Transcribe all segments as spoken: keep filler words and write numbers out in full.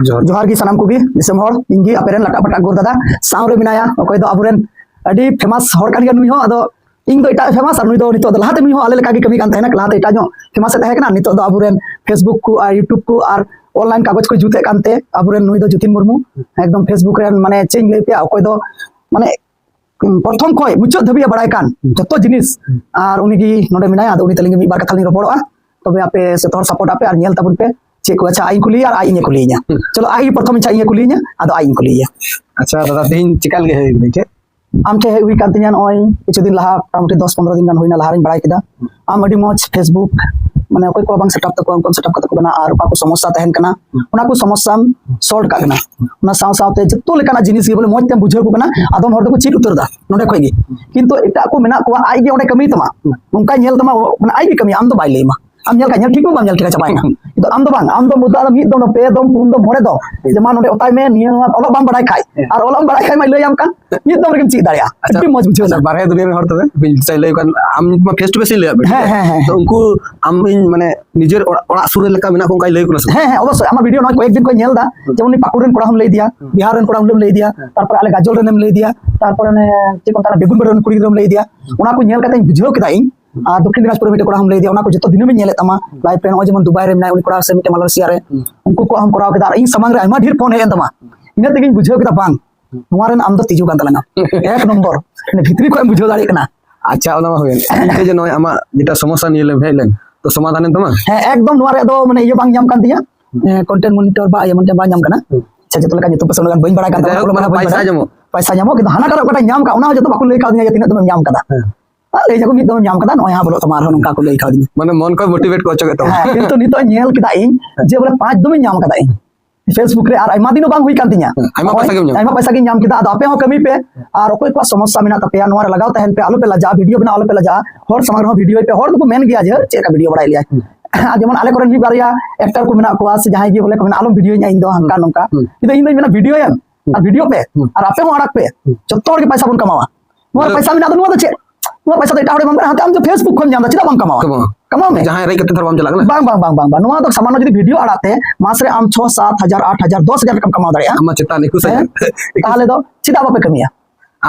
ᱡᱚᱦᱟᱨ᱾ ᱡᱚᱦᱟᱨ ᱜᱮ ᱥᱟᱱᱟᱢ ᱠᱚᱜᱮ ᱫᱤᱥᱚᱢ ᱦᱚᱲ᱾ ᱤᱧ ᱜᱮ ᱟᱯᱮ ᱨᱮᱱ ᱞᱟᱴᱟ ᱯᱟᱴᱟ ᱜᱳᱨ ᱫᱟᱫᱟ᱾ ᱥᱟᱶ ᱨᱮ ᱢᱮᱱᱟᱭᱟ ᱚᱠᱚᱭ ᱫᱚ ᱟᱵᱚᱨᱮᱱ ᱟᱹᱰᱤ ᱯᱷᱮᱢᱟᱥ ᱦᱚᱲ ᱠᱟᱱ ᱜᱮᱭᱟ ᱱᱩᱭ ᱦᱚᱸ᱾ ᱟᱫᱚ ᱤᱧ ᱫᱚ ᱮᱴᱟᱜ ᱯᱷᱮᱢᱟᱥ, ᱟᱨ ᱱᱩᱭ ᱫᱚ ᱱᱤᱛᱚᱜ ᱫᱚ, ᱞᱟᱦᱟᱛᱮ ᱱᱩᱭ ᱦᱚᱸ ᱟᱞᱮ ᱞᱮᱠᱟ ᱜᱮ ᱠᱟᱹᱢᱤ ᱠᱟᱱ ᱛᱟᱦᱮᱱᱟ, ᱞᱟᱦᱟᱛᱮ ᱮᱴᱟᱜ ᱧᱚᱜ ᱯᱷᱮᱢᱟᱥ ᱮ ᱛᱟᱦᱮᱸ ᱠᱟᱱᱟ᱾ ᱱᱤᱛᱚᱜ ᱫᱚ ᱟᱵᱚᱨᱮᱱ Facebook ᱠᱚ ᱟᱨ YouTube ᱠᱚ ᱟᱨ ᱚᱱᱞᱟᱭᱤᱱ ᱠᱟᱜᱚᱡᱽ ᱠᱚ ᱡᱩᱛᱮᱫ ᱠᱟᱱᱛᱮ ᱟᱵᱚᱨᱮᱱ ᱱᱩᱭ ᱫᱚ ᱡᱚᱛᱤᱱ ᱢᱩᱨᱢᱩ᱾ ᱮᱠᱫᱚᱢ Facebook ᱨᱮᱱ, ᱢᱟᱱᱮ ᱪᱮᱫ ᱤᱧ ᱞᱟᱹᱭ ᱯᱮᱭᱟ, ᱚᱠᱚᱭ ᱫᱚ ᱢᱟᱱᱮ ᱯᱨᱚᱛᱷᱚᱢ ᱠᱷᱚᱱ ᱢᱩᱪᱟᱹᱫ ᱫᱷᱟᱹᱵᱤᱡ ᱮ ᱵᱟᱲᱟᱭ ᱠᱟᱱ ᱡᱚᱛᱚ ᱡᱤᱱᱤᱥ᱾ ᱟᱨ ᱩᱱᱤ ᱜᱮ ᱱᱚᱰᱮ ᱢᱮᱱᱟᱭᱟ, ᱟᱫᱚ ᱩᱱᱤ ᱛᱟᱹᱞᱤᱧ ᱜᱮ ᱢᱤᱫ ᱵᱟᱨ ᱠᱟᱛᱷᱟ ᱞᱤᱧ ᱨᱚᱯᱚᱲᱚᱜᱼᱟ᱾ ᱛᱚᱵᱮ ᱟᱯᱮ ᱡᱚᱛᱚ ᱦᱚᱲ ᱥᱟᱯᱳᱨᱴ ᱟᱯᱮ ᱟᱨ ᱧᱮᱞ ᱛᱟᱵᱚᱱ ᱯᱮ ᱪᱮᱫ ᱠᱚ᱾ ᱟᱪᱪᱷᱟ, ᱟᱡ ᱤᱧ ᱠᱩᱞᱤᱭᱮᱭᱟ ᱟᱨ ᱟᱡ ᱤᱧᱮ ᱠᱩᱞᱤᱭᱤᱧᱟ᱾ ᱪᱚᱞᱚ, ᱟᱡ ᱜᱮ ᱯᱨᱚᱛᱷᱚᱢ ᱤᱧ ᱤᱧᱮ ᱠᱩᱞᱤᱭᱤᱧᱟ, ᱟᱫᱚ ᱟᱡ ᱤᱧ ᱠᱩᱞᱤᱭᱮᱭᱟ᱾ ᱟᱪᱪᱷᱟ ᱫᱟᱫᱟ, ᱛᱮᱦᱮᱧ ᱪᱮᱠᱟ ᱞᱟᱹᱜᱤᱫ ᱦᱮᱡ ᱦᱩᱭ ᱠᱮᱫ? ᱟᱢ ᱴᱷᱮᱱ ᱦᱮᱡ ᱦᱩᱭ ᱠᱟᱱ ᱛᱤᱧᱟ ᱱᱚᱜᱼᱚᱭ ᱠᱤᱪᱷᱩ ᱫᱤᱱ ᱞᱟᱦᱟ, ᱢᱚᱴᱟᱢᱩᱴᱤ ᱫᱚᱥ ᱯᱚᱱᱨᱚ ᱫᱤᱱ ᱜᱟᱱ ᱦᱩᱭᱱᱟ, ᱞᱟᱦᱟ ᱨᱤᱧ ᱵᱟᱲᱟᱭ ᱠᱮᱫᱟ᱾ ᱟᱢ ᱟᱹᱰᱤ ᱢᱚᱡᱽ Facebook, ᱢᱟᱱᱮ ᱚᱠᱚᱭ ᱠᱚ ᱵᱟᱝ ᱥᱮᱴᱟᱯ ᱛᱟᱠᱚᱣᱟ, ᱩᱱᱠᱩ ᱥᱮᱴᱟᱯ ᱠᱟᱛᱟ ᱠᱚ ᱠᱟᱱᱟ, ᱟᱨ ᱚᱠᱟ ᱠᱚ ᱥᱚᱢᱚᱥᱥᱟ ᱛᱟᱦᱮᱱ ᱠᱟᱱᱟ, ᱚᱱᱟ ᱠᱚ ᱥᱚᱢᱚᱥᱥᱟᱢ ᱥᱚᱞᱵᱷ ᱠᱟᱜ ᱠᱟᱱᱟ᱾ ᱚᱱᱟ ᱥᱟᱶ ᱥᱟᱶᱛᱮ ᱡᱚᱛᱚ ᱞᱮᱠᱟᱱᱟᱜ ᱡᱤᱱᱤᱥ ᱜᱮ ᱵᱚᱞᱮ ᱢᱚᱡᱽ ᱛᱮᱢ ᱵᱩᱡᱷᱟᱹᱣ ᱠᱚ ᱠᱟᱱᱟ᱾ ᱟᱫᱚᱢ ᱦᱚᱲ ᱫᱚᱠᱚ ᱪᱮᱫ ᱩᱛᱟᱹᱨ ᱮᱫᱟ ᱱᱚᱰᱮ ᱠᱷᱚᱡ ᱜᱮ, ᱠᱤᱱᱛᱩ ᱮᱴᱟᱜ ᱠᱚ ᱢᱮᱱᱟᱜ ᱠᱚᱣᱟ, ᱟᱡ ᱜᱮ ᱚᱸᱰᱮ ᱠᱟᱹᱢᱤᱭ ᱛᱟᱢᱟ, ᱚᱱᱠᱟᱭ ᱧᱮᱞ ᱛᱟᱢᱟ, ᱢᱟᱱᱮ ᱟᱡ ᱜᱮ ᱠᱟᱹᱢᱤᱭᱟ, ᱟᱢ ᱫᱚ ᱵᱟᱭ ᱞᱟᱹᱭ ᱟᱢᱟ᱾ ᱟᱢ ᱧᱮᱞ ᱠᱷᱟᱡ ᱧᱮᱞ ᱴᱷᱤᱠ ᱢᱟ ᱵᱟᱢ ᱧᱮᱞ ᱴᱷᱤᱠᱟ, ᱪᱟᱵᱟᱭᱮᱱᱟ᱾ ᱠᱤᱱᱛᱩ ᱟᱢ ᱫᱚ ᱵᱟᱝ, ᱟᱢ ᱫᱚ ᱢᱩᱫᱟ ᱫᱚ ᱢᱤᱫ ᱫᱚᱢ, ᱯᱮ ᱫᱚᱢ, ᱯᱩᱱ ᱫᱚᱢ, ᱢᱚᱬᱮ ᱫᱚᱢ, ᱡᱮᱢᱚᱱ ᱱᱚᱰᱮ ᱚᱛᱟᱭ ᱢᱮ, ᱱᱤᱭᱟᱹ ᱱᱚᱣᱟ ᱚᱞᱚᱜ ᱵᱟᱢ ᱵᱟᱲᱟᱭ ᱠᱷᱟᱡ, ᱟᱨ ᱚᱞᱚᱜ ᱮᱢ ᱵᱟᱲᱟᱭ ᱠᱷᱟᱡ ᱢᱟᱭ ᱞᱟᱹᱭ ᱟᱢ ᱠᱟᱱ, ᱢᱤᱫ ᱫᱚᱢ ᱨᱮᱜᱮᱢ ᱪᱮᱫ ᱫᱟᱲᱮᱭᱟᱜᱼᱟ᱾ ᱟᱪᱪᱷᱟ, ᱟᱹᱰᱤ ᱢᱚᱡᱽ ᱵᱩᱡᱷᱟᱹᱣ ᱟᱪᱪᱷᱟ, ᱮᱱᱟ᱾ ᱵᱟᱨᱦᱮ ᱫᱩᱱᱤᱭᱟᱹ ᱨᱮᱱ ᱦᱚᱲ ᱛᱚᱵᱮ ᱵᱤᱱ ᱥᱟᱹᱭ ᱞᱟᱹᱭ ᱠᱟᱱ, ᱟᱢ ᱢᱟ ᱯᱷᱮᱥ ᱴᱩ ᱯᱷᱮᱥ ᱞᱟᱹᱭ ᱟᱫ ᱵᱤᱱ᱾ ᱦᱮᱸ, ᱦᱮᱸ, ᱦᱮᱸ᱾ ᱛᱚ ᱩᱱᱠᱩ ᱟᱢ ᱤᱧ ᱢᱟᱱᱮ ᱱᱤᱡᱮᱨ ᱚᱲᱟᱜ, ᱚᱲᱟᱜ ᱥᱩᱨ ᱨᱮ ᱞᱮᱠᱟ ᱢᱮᱱᱟᱜ ᱠᱚ ᱚᱱᱠᱟᱭ ᱞᱟᱹᱭ ᱠᱟᱱᱟ ᱥᱮ? ᱦᱮᱸ, ᱦᱮᱸ, ᱚᱵᱚᱥᱥᱳᱭ᱾ ᱟᱢᱟᱜ ᱵᱷᱤᱰᱤᱭᱳ ᱱᱚᱜᱼᱚᱭ ᱠᱚᱭᱮᱠ ᱫᱤᱱ ᱠᱷᱚᱱ ᱧᱮᱞ ᱮᱫᱟ, ᱦᱩᱸ᱾ ᱡᱮᱢᱚᱱ ᱩᱱᱤ ᱯᱟᱹᱠᱩᱲ ᱨᱮᱱ ᱠᱚᱲᱟ ᱦᱚᱸᱢ ᱞᱟᱹᱭ ᱫᱮᱭᱟ, ᱦᱩᱸ᱾ ᱵᱤᱦᱟᱨ ᱨᱮᱱ ᱠᱚᱲᱟ ᱦᱚᱸᱢ ᱞᱟᱹᱭ ᱫᱮᱭᱟ, ᱦᱩᱸ᱾ ᱛᱟᱨᱯᱚᱨᱮ ᱟᱞᱮ ᱜᱟᱡᱚᱞ ᱨᱮᱱ ᱠᱩᱲᱤ ᱜᱤᱫᱽᱨᱟᱹᱢ ᱞᱟᱹᱭ ᱫᱮᱭᱟ, ᱦᱩᱸ᱾ ᱚᱱᱟ ᱠᱚ ᱧᱮᱞ ᱠᱟᱛᱮᱧ ᱵᱩᱡᱷᱟᱹᱣ ᱠᱮᱫᱟ ᱤᱧ᱾ ᱦᱩᱸ᱾ ᱟᱨ ᱫᱚᱠᱠᱷᱤᱱ ᱫᱤᱱᱟᱡᱽᱯᱩᱨ ᱨᱮ ᱢᱤᱫᱴᱮᱱ ᱠᱚᱲᱟ ᱦᱚᱸᱢ ᱞᱟᱹᱭ ᱫᱮᱭᱟ, ᱚᱱᱟ ᱠᱚ ᱡᱚᱛᱚ ᱫᱤᱱᱟᱹᱢ ᱤᱧ ᱧᱮᱞᱮᱫ ᱛᱟᱢᱟ, ᱦᱩᱸ᱾ ᱞᱟᱭᱤᱵᱷ ᱨᱮ ᱱᱚᱜᱼᱚᱭ ᱡᱮᱢᱚᱱ ᱫᱩᱵᱟᱭ ᱨᱮ ᱢᱮᱱᱟᱭᱟ ᱩᱱᱤ ᱠᱚᱲᱟ ᱥᱮ ᱢᱤᱫᱴᱮᱱ ᱢᱟᱞᱚᱭᱮᱥᱤᱭᱟ ᱨᱮ, ᱦᱩᱸ᱾ ᱩᱱᱠᱩ ᱠᱚᱣᱟᱜ ᱦᱚᱸᱢ ᱠᱚᱨᱟᱣ ᱠᱮᱫᱟ, ᱟᱨ ᱤᱧ ᱥᱟᱢᱟᱝ ᱨᱮ ᱟᱭᱢᱟ ᱰᱷᱮᱨ ᱯᱷᱳᱱ ᱦᱮᱡ ᱮᱱ ᱛᱟᱢᱟ᱾ ᱤᱱᱟᱹ ᱛᱮᱜᱮᱧ ᱵᱩᱡᱷᱟᱹᱣ ᱠᱮᱫᱟ, ᱵᱟᱝ, ᱦᱩᱸ᱾ ᱱᱚᱣᱟ ᱨᱮᱱ ᱟᱢ ᱫᱚ ᱛᱤᱡᱩ ᱠᱟᱱ ᱛᱟᱞᱟᱝᱟ᱾ ᱮᱠ ᱱᱚᱢᱵᱚᱨ, ᱢᱟᱱᱮ ᱵᱷᱤᱛᱨᱤ ᱠᱷᱚᱡ ᱮᱢ ᱵᱩᱡᱷᱟᱹᱣ ᱫᱟᱲᱮᱭᱟᱜ ᱠᱟᱱᱟ᱾ ᱟᱪᱪᱷᱟ, ᱚᱱᱟ ᱢᱟ ᱦᱩᱭᱮᱱ᱾ ᱤᱧ ᱴᱷᱮᱱ ᱡᱮ ᱱᱚᱜᱼᱚᱭ ᱟᱢᱟᱜ ᱡᱮᱴᱟ ᱥᱚᱢᱚᱥᱥᱟ ᱱᱤᱭᱮ ᱞᱮᱢ ᱦᱮᱡ ᱞᱮᱱ, ᱛᱚ ᱥᱚᱢᱟᱫᱷᱟᱱ ᱮᱱ ᱛᱟᱢᱟ? ᱦᱮᱸ, ᱮᱠᱫᱚᱢ ᱱᱚᱣᱟ ᱨᱮᱭᱟᱜ ᱫᱚ ᱢᱟᱱᱮ ᱤᱭᱟᱹ ᱵᱟᱝ ᱧᱟᱢ ᱠᱟᱱ ᱛᱤᱧᱟ᱾ ᱦᱩᱸ᱾ ᱮ, ᱠᱚᱱᱴᱮᱱᱴ ᱢᱚᱱᱤᱴᱚᱨ ᱵᱟ ᱤᱭᱟᱹ ᱢᱤᱫᱴᱮᱱ ᱵᱟᱝ ᱧᱟᱢ ᱠᱟᱱᱟ᱾ ᱦᱩᱸ᱾ ᱟᱪᱪᱷᱟ, ᱡᱚᱛᱚ ᱞᱮᱠᱟ ᱧᱩᱛᱩᱢ ᱯᱮᱥᱮᱱᱴ ᱜᱟᱱ ᱵᱟᱹᱧ ᱵᱟᱲᱟᱭ ᱠᱟᱱ ᱡᱟᱭᱦᱳᱠ, ᱛᱟᱵᱚᱱᱟ, ᱚᱞᱚᱜ ᱯᱟᱲᱦᱟᱜ ᱯᱟᱭᱥᱟ ᱵᱟᱹᱧ ᱵᱟᱲᱟᱭᱟ᱾ ᱧᱟᱢᱚᱜ᱾ ᱯᱟᱭᱥᱟ ᱧᱟᱢᱚᱜ, ᱠᱤᱱᱛᱩ ᱦᱟᱱᱟᱴᱟᱜ ᱨᱮ ᱚᱠᱟᱴᱟᱜ ᱧᱟᱢ ᱠᱟᱜ, ᱚᱱᱟ ᱦᱚᱸ ᱡᱚᱛᱚ ᱵᱟᱠᱚ ᱞᱟᱹᱭ ᱠᱟᱣᱫᱤᱧᱟ ᱡᱮ ᱛᱤᱱᱟᱹᱜ ᱫᱚᱢᱮᱢ ᱧᱟᱢ ᱠᱟᱫᱟ᱾ ᱦᱮᱸ᱾ ᱟᱨ ᱞᱟᱹᱭ ᱫᱟᱠᱚ ᱢᱤᱫ ᱫᱚᱢᱮᱢ ᱧᱟᱢ ᱠᱟᱫᱟ, ᱱᱚᱜᱼᱚᱭ ᱦᱟᱸᱜ ᱵᱚᱞᱚᱜ ᱛᱟᱢᱟ ᱟᱨᱦᱚᱸ, ᱱᱚᱝᱠᱟ ᱠᱚ ᱞᱟᱹᱭ ᱠᱟᱣᱫᱤᱧᱟ᱾ ᱢᱟᱱᱮ ᱢᱚᱱ ᱠᱷᱚᱡ ᱢᱳᱴᱤᱵᱷᱮᱴ ᱠᱚ ᱚᱪᱚ ᱠᱮᱫ ᱛᱟᱢᱟ᱾ ᱦᱮᱸ, ᱠᱤᱱᱛᱩ ᱱᱤᱛᱚᱜ ᱧᱮᱞ ᱠᱮᱫᱟ ᱤᱧ ᱦᱮᱸ᱾ ᱡᱮ ᱵᱚᱞᱮ ᱯᱟᱸᱪ ᱫᱚᱢᱮᱧ ᱧᱟᱢ ᱠᱟᱫᱟ ᱤᱧ᱾ Facebook ᱨᱮ ᱟᱨ ᱟᱭᱢᱟ ᱫᱤᱱ ᱦᱚᱸ ᱵᱟᱝ ᱦᱩᱭ ᱠᱟᱱ ᱛᱤᱧᱟ᱾ ᱦᱮᱸ, ᱟᱭᱢᱟ ᱱᱚᱜᱼᱚᱭ ᱯᱚᱭᱥᱟ ᱜᱮᱢ ᱧᱟᱢ ᱟᱭᱢᱟ ᱠᱮᱫᱟ᱾ ᱯᱚᱭᱥᱟ ᱜᱤᱧ ᱧᱟᱢ ᱠᱮᱫᱟ᱾ ᱟᱫᱚ ᱟᱯᱮ ᱦᱚᱸ ᱠᱟᱹᱢᱤ ᱯᱮ, ᱟᱨ ᱚᱠᱚᱭ ᱠᱚᱣᱟᱜ ᱥᱚᱢᱚᱥᱥᱟ ᱢᱮᱱᱟᱜ ᱛᱟᱯᱮᱭᱟ, ᱱᱚᱣᱟ ᱨᱮ ᱞᱟᱜᱟᱣ ᱛᱟᱦᱮᱱ ᱯᱮ, ᱟᱞᱚ ᱯᱮ ᱞᱟᱡᱟᱜᱼᱟ, ᱵᱷᱤᱰᱤᱭᱳ ᱵᱮᱱᱟᱣ ᱟᱞᱚ ᱯᱮ ᱞᱟᱡᱟᱜᱼᱟ᱾ ᱦᱚᱲ ᱥᱟᱢᱟᱝ ᱨᱮᱦᱚᱸ ᱵᱷᱤᱰᱤᱭᱳᱭ ᱯᱮ, ᱦᱚᱲ ᱫᱚᱠᱚ ᱢᱮᱱ ᱜᱮᱭᱟ ᱡᱮ ᱪᱮᱫ ᱞᱮᱠᱟ ᱵᱷᱤᱰᱤᱭᱳ ᱵᱟᱲᱟᱭᱮᱫ ᱞᱮᱭᱟ᱾ ᱦᱩᱸ᱾ ᱟᱨ ᱡᱮᱢᱚᱱ ᱟᱞᱮ ᱠᱚᱨᱮᱱ ᱢᱤᱫ ᱵᱟᱨᱭᱟ ᱮᱠᱴᱟᱨ ᱠᱚ ᱢᱮᱱᱟᱜ ᱠᱚᱣᱟ ᱥᱮ ᱡᱟᱦᱟᱸᱭ ᱜᱮ ᱵᱚᱞᱮ ᱠᱚ ᱢᱮᱱᱟ, "ᱟᱞᱚᱢ ᱵᱷᱤᱰᱤᱭᱳᱧᱟ ᱤᱧ ᱫᱚ ᱦᱟᱱᱠᱟ ᱦᱩᱸ᱾ ᱱᱚᱝᱠᱟ", ᱦᱩᱸ᱾ ᱠᱤᱱᱛᱩ ᱤᱧ ᱫᱚᱧ ᱢᱮᱱᱟ ᱵᱷᱤᱰᱤᱭᱳᱭᱮᱢ, ᱦᱩᱸ᱾ ᱟᱨ ᱵᱷᱤᱰᱤᱭᱳ ᱯᱮ, ᱦᱩᱸ᱾ ᱟᱨ ᱟᱯᱮ ᱦᱚᱸ ᱟᱲᱟᱜ ᱯᱮ, ᱦᱩᱸ᱾ ᱡᱚᱛᱚ ᱦᱚᱲ ᱜᱮ ᱯᱚᱭᱥᱟ ᱵᱚᱱ ᱠᱟᱢᱟᱣᱟ᱾ ᱱᱚᱣᱟ ᱨᱮ ᱵᱚᱞᱮ ᱯᱚᱭᱥᱟ ᱢᱮᱱᱟᱜ ᱫᱚ, ᱱᱚᱣᱟ ᱫᱚ ᱪᱮᱫ? ᱱᱚᱣᱟ ᱯᱚᱭᱥᱟ ᱫᱚ ᱮᱴᱟᱜ ᱦᱚᱲᱮ ᱮᱢᱟᱢ ᱠᱟᱱᱟ, ᱦᱟᱱᱛᱮ ᱟᱢ ᱫᱚ Facebook ᱠᱷᱚᱱ ᱧᱟᱢ ᱫᱟ, ᱪᱮᱫᱟᱜ ᱵᱟᱢ ᱠᱟᱢᱟᱣᱟ? ᱠᱟᱢᱟᱣᱟ᱾ ᱠᱟᱢᱟᱣ ᱢᱮ᱾ ᱡᱟᱦᱟᱸᱭ ᱨᱮᱡ ᱠᱟᱛᱮ ᱫᱷᱚᱨ ᱵᱟᱢ ᱪᱟᱞᱟᱜ ᱠᱟᱱᱟ᱾ ᱵᱟᱝ ᱵᱟᱝ ᱵᱟᱝ ᱵᱟᱝ ᱵᱟᱝ ᱱᱚᱣᱟ ᱫᱚ ᱥᱟᱢᱟᱱᱱᱚ ᱡᱩᱫᱤ ᱵᱷᱤᱰᱤᱭᱳ ᱟᱲᱟᱜ ᱛᱮ ᱢᱟᱥ ᱨᱮ ᱟᱢ ᱪᱷᱚ ᱥᱟᱛ ᱦᱟᱡᱟᱨ ᱟᱴ ᱦᱟᱡᱟᱨ ᱫᱚᱥ ᱦᱟᱡᱟᱨ ᱴᱟᱠᱟᱢ ᱠᱟᱢᱟᱣ ᱫᱟᱲᱮᱭᱟᱜᱼᱟ᱾ ᱟᱢ ᱢᱟ ᱪᱮᱛᱟᱱ ᱮᱠᱩᱥ ᱦᱟᱡᱟᱨ᱾ ᱛᱟᱦᱚᱞᱮ ᱫᱚ ᱪᱮᱫᱟᱜ ᱵᱟᱯᱮ ᱠᱟᱹᱢᱤᱭᱟ?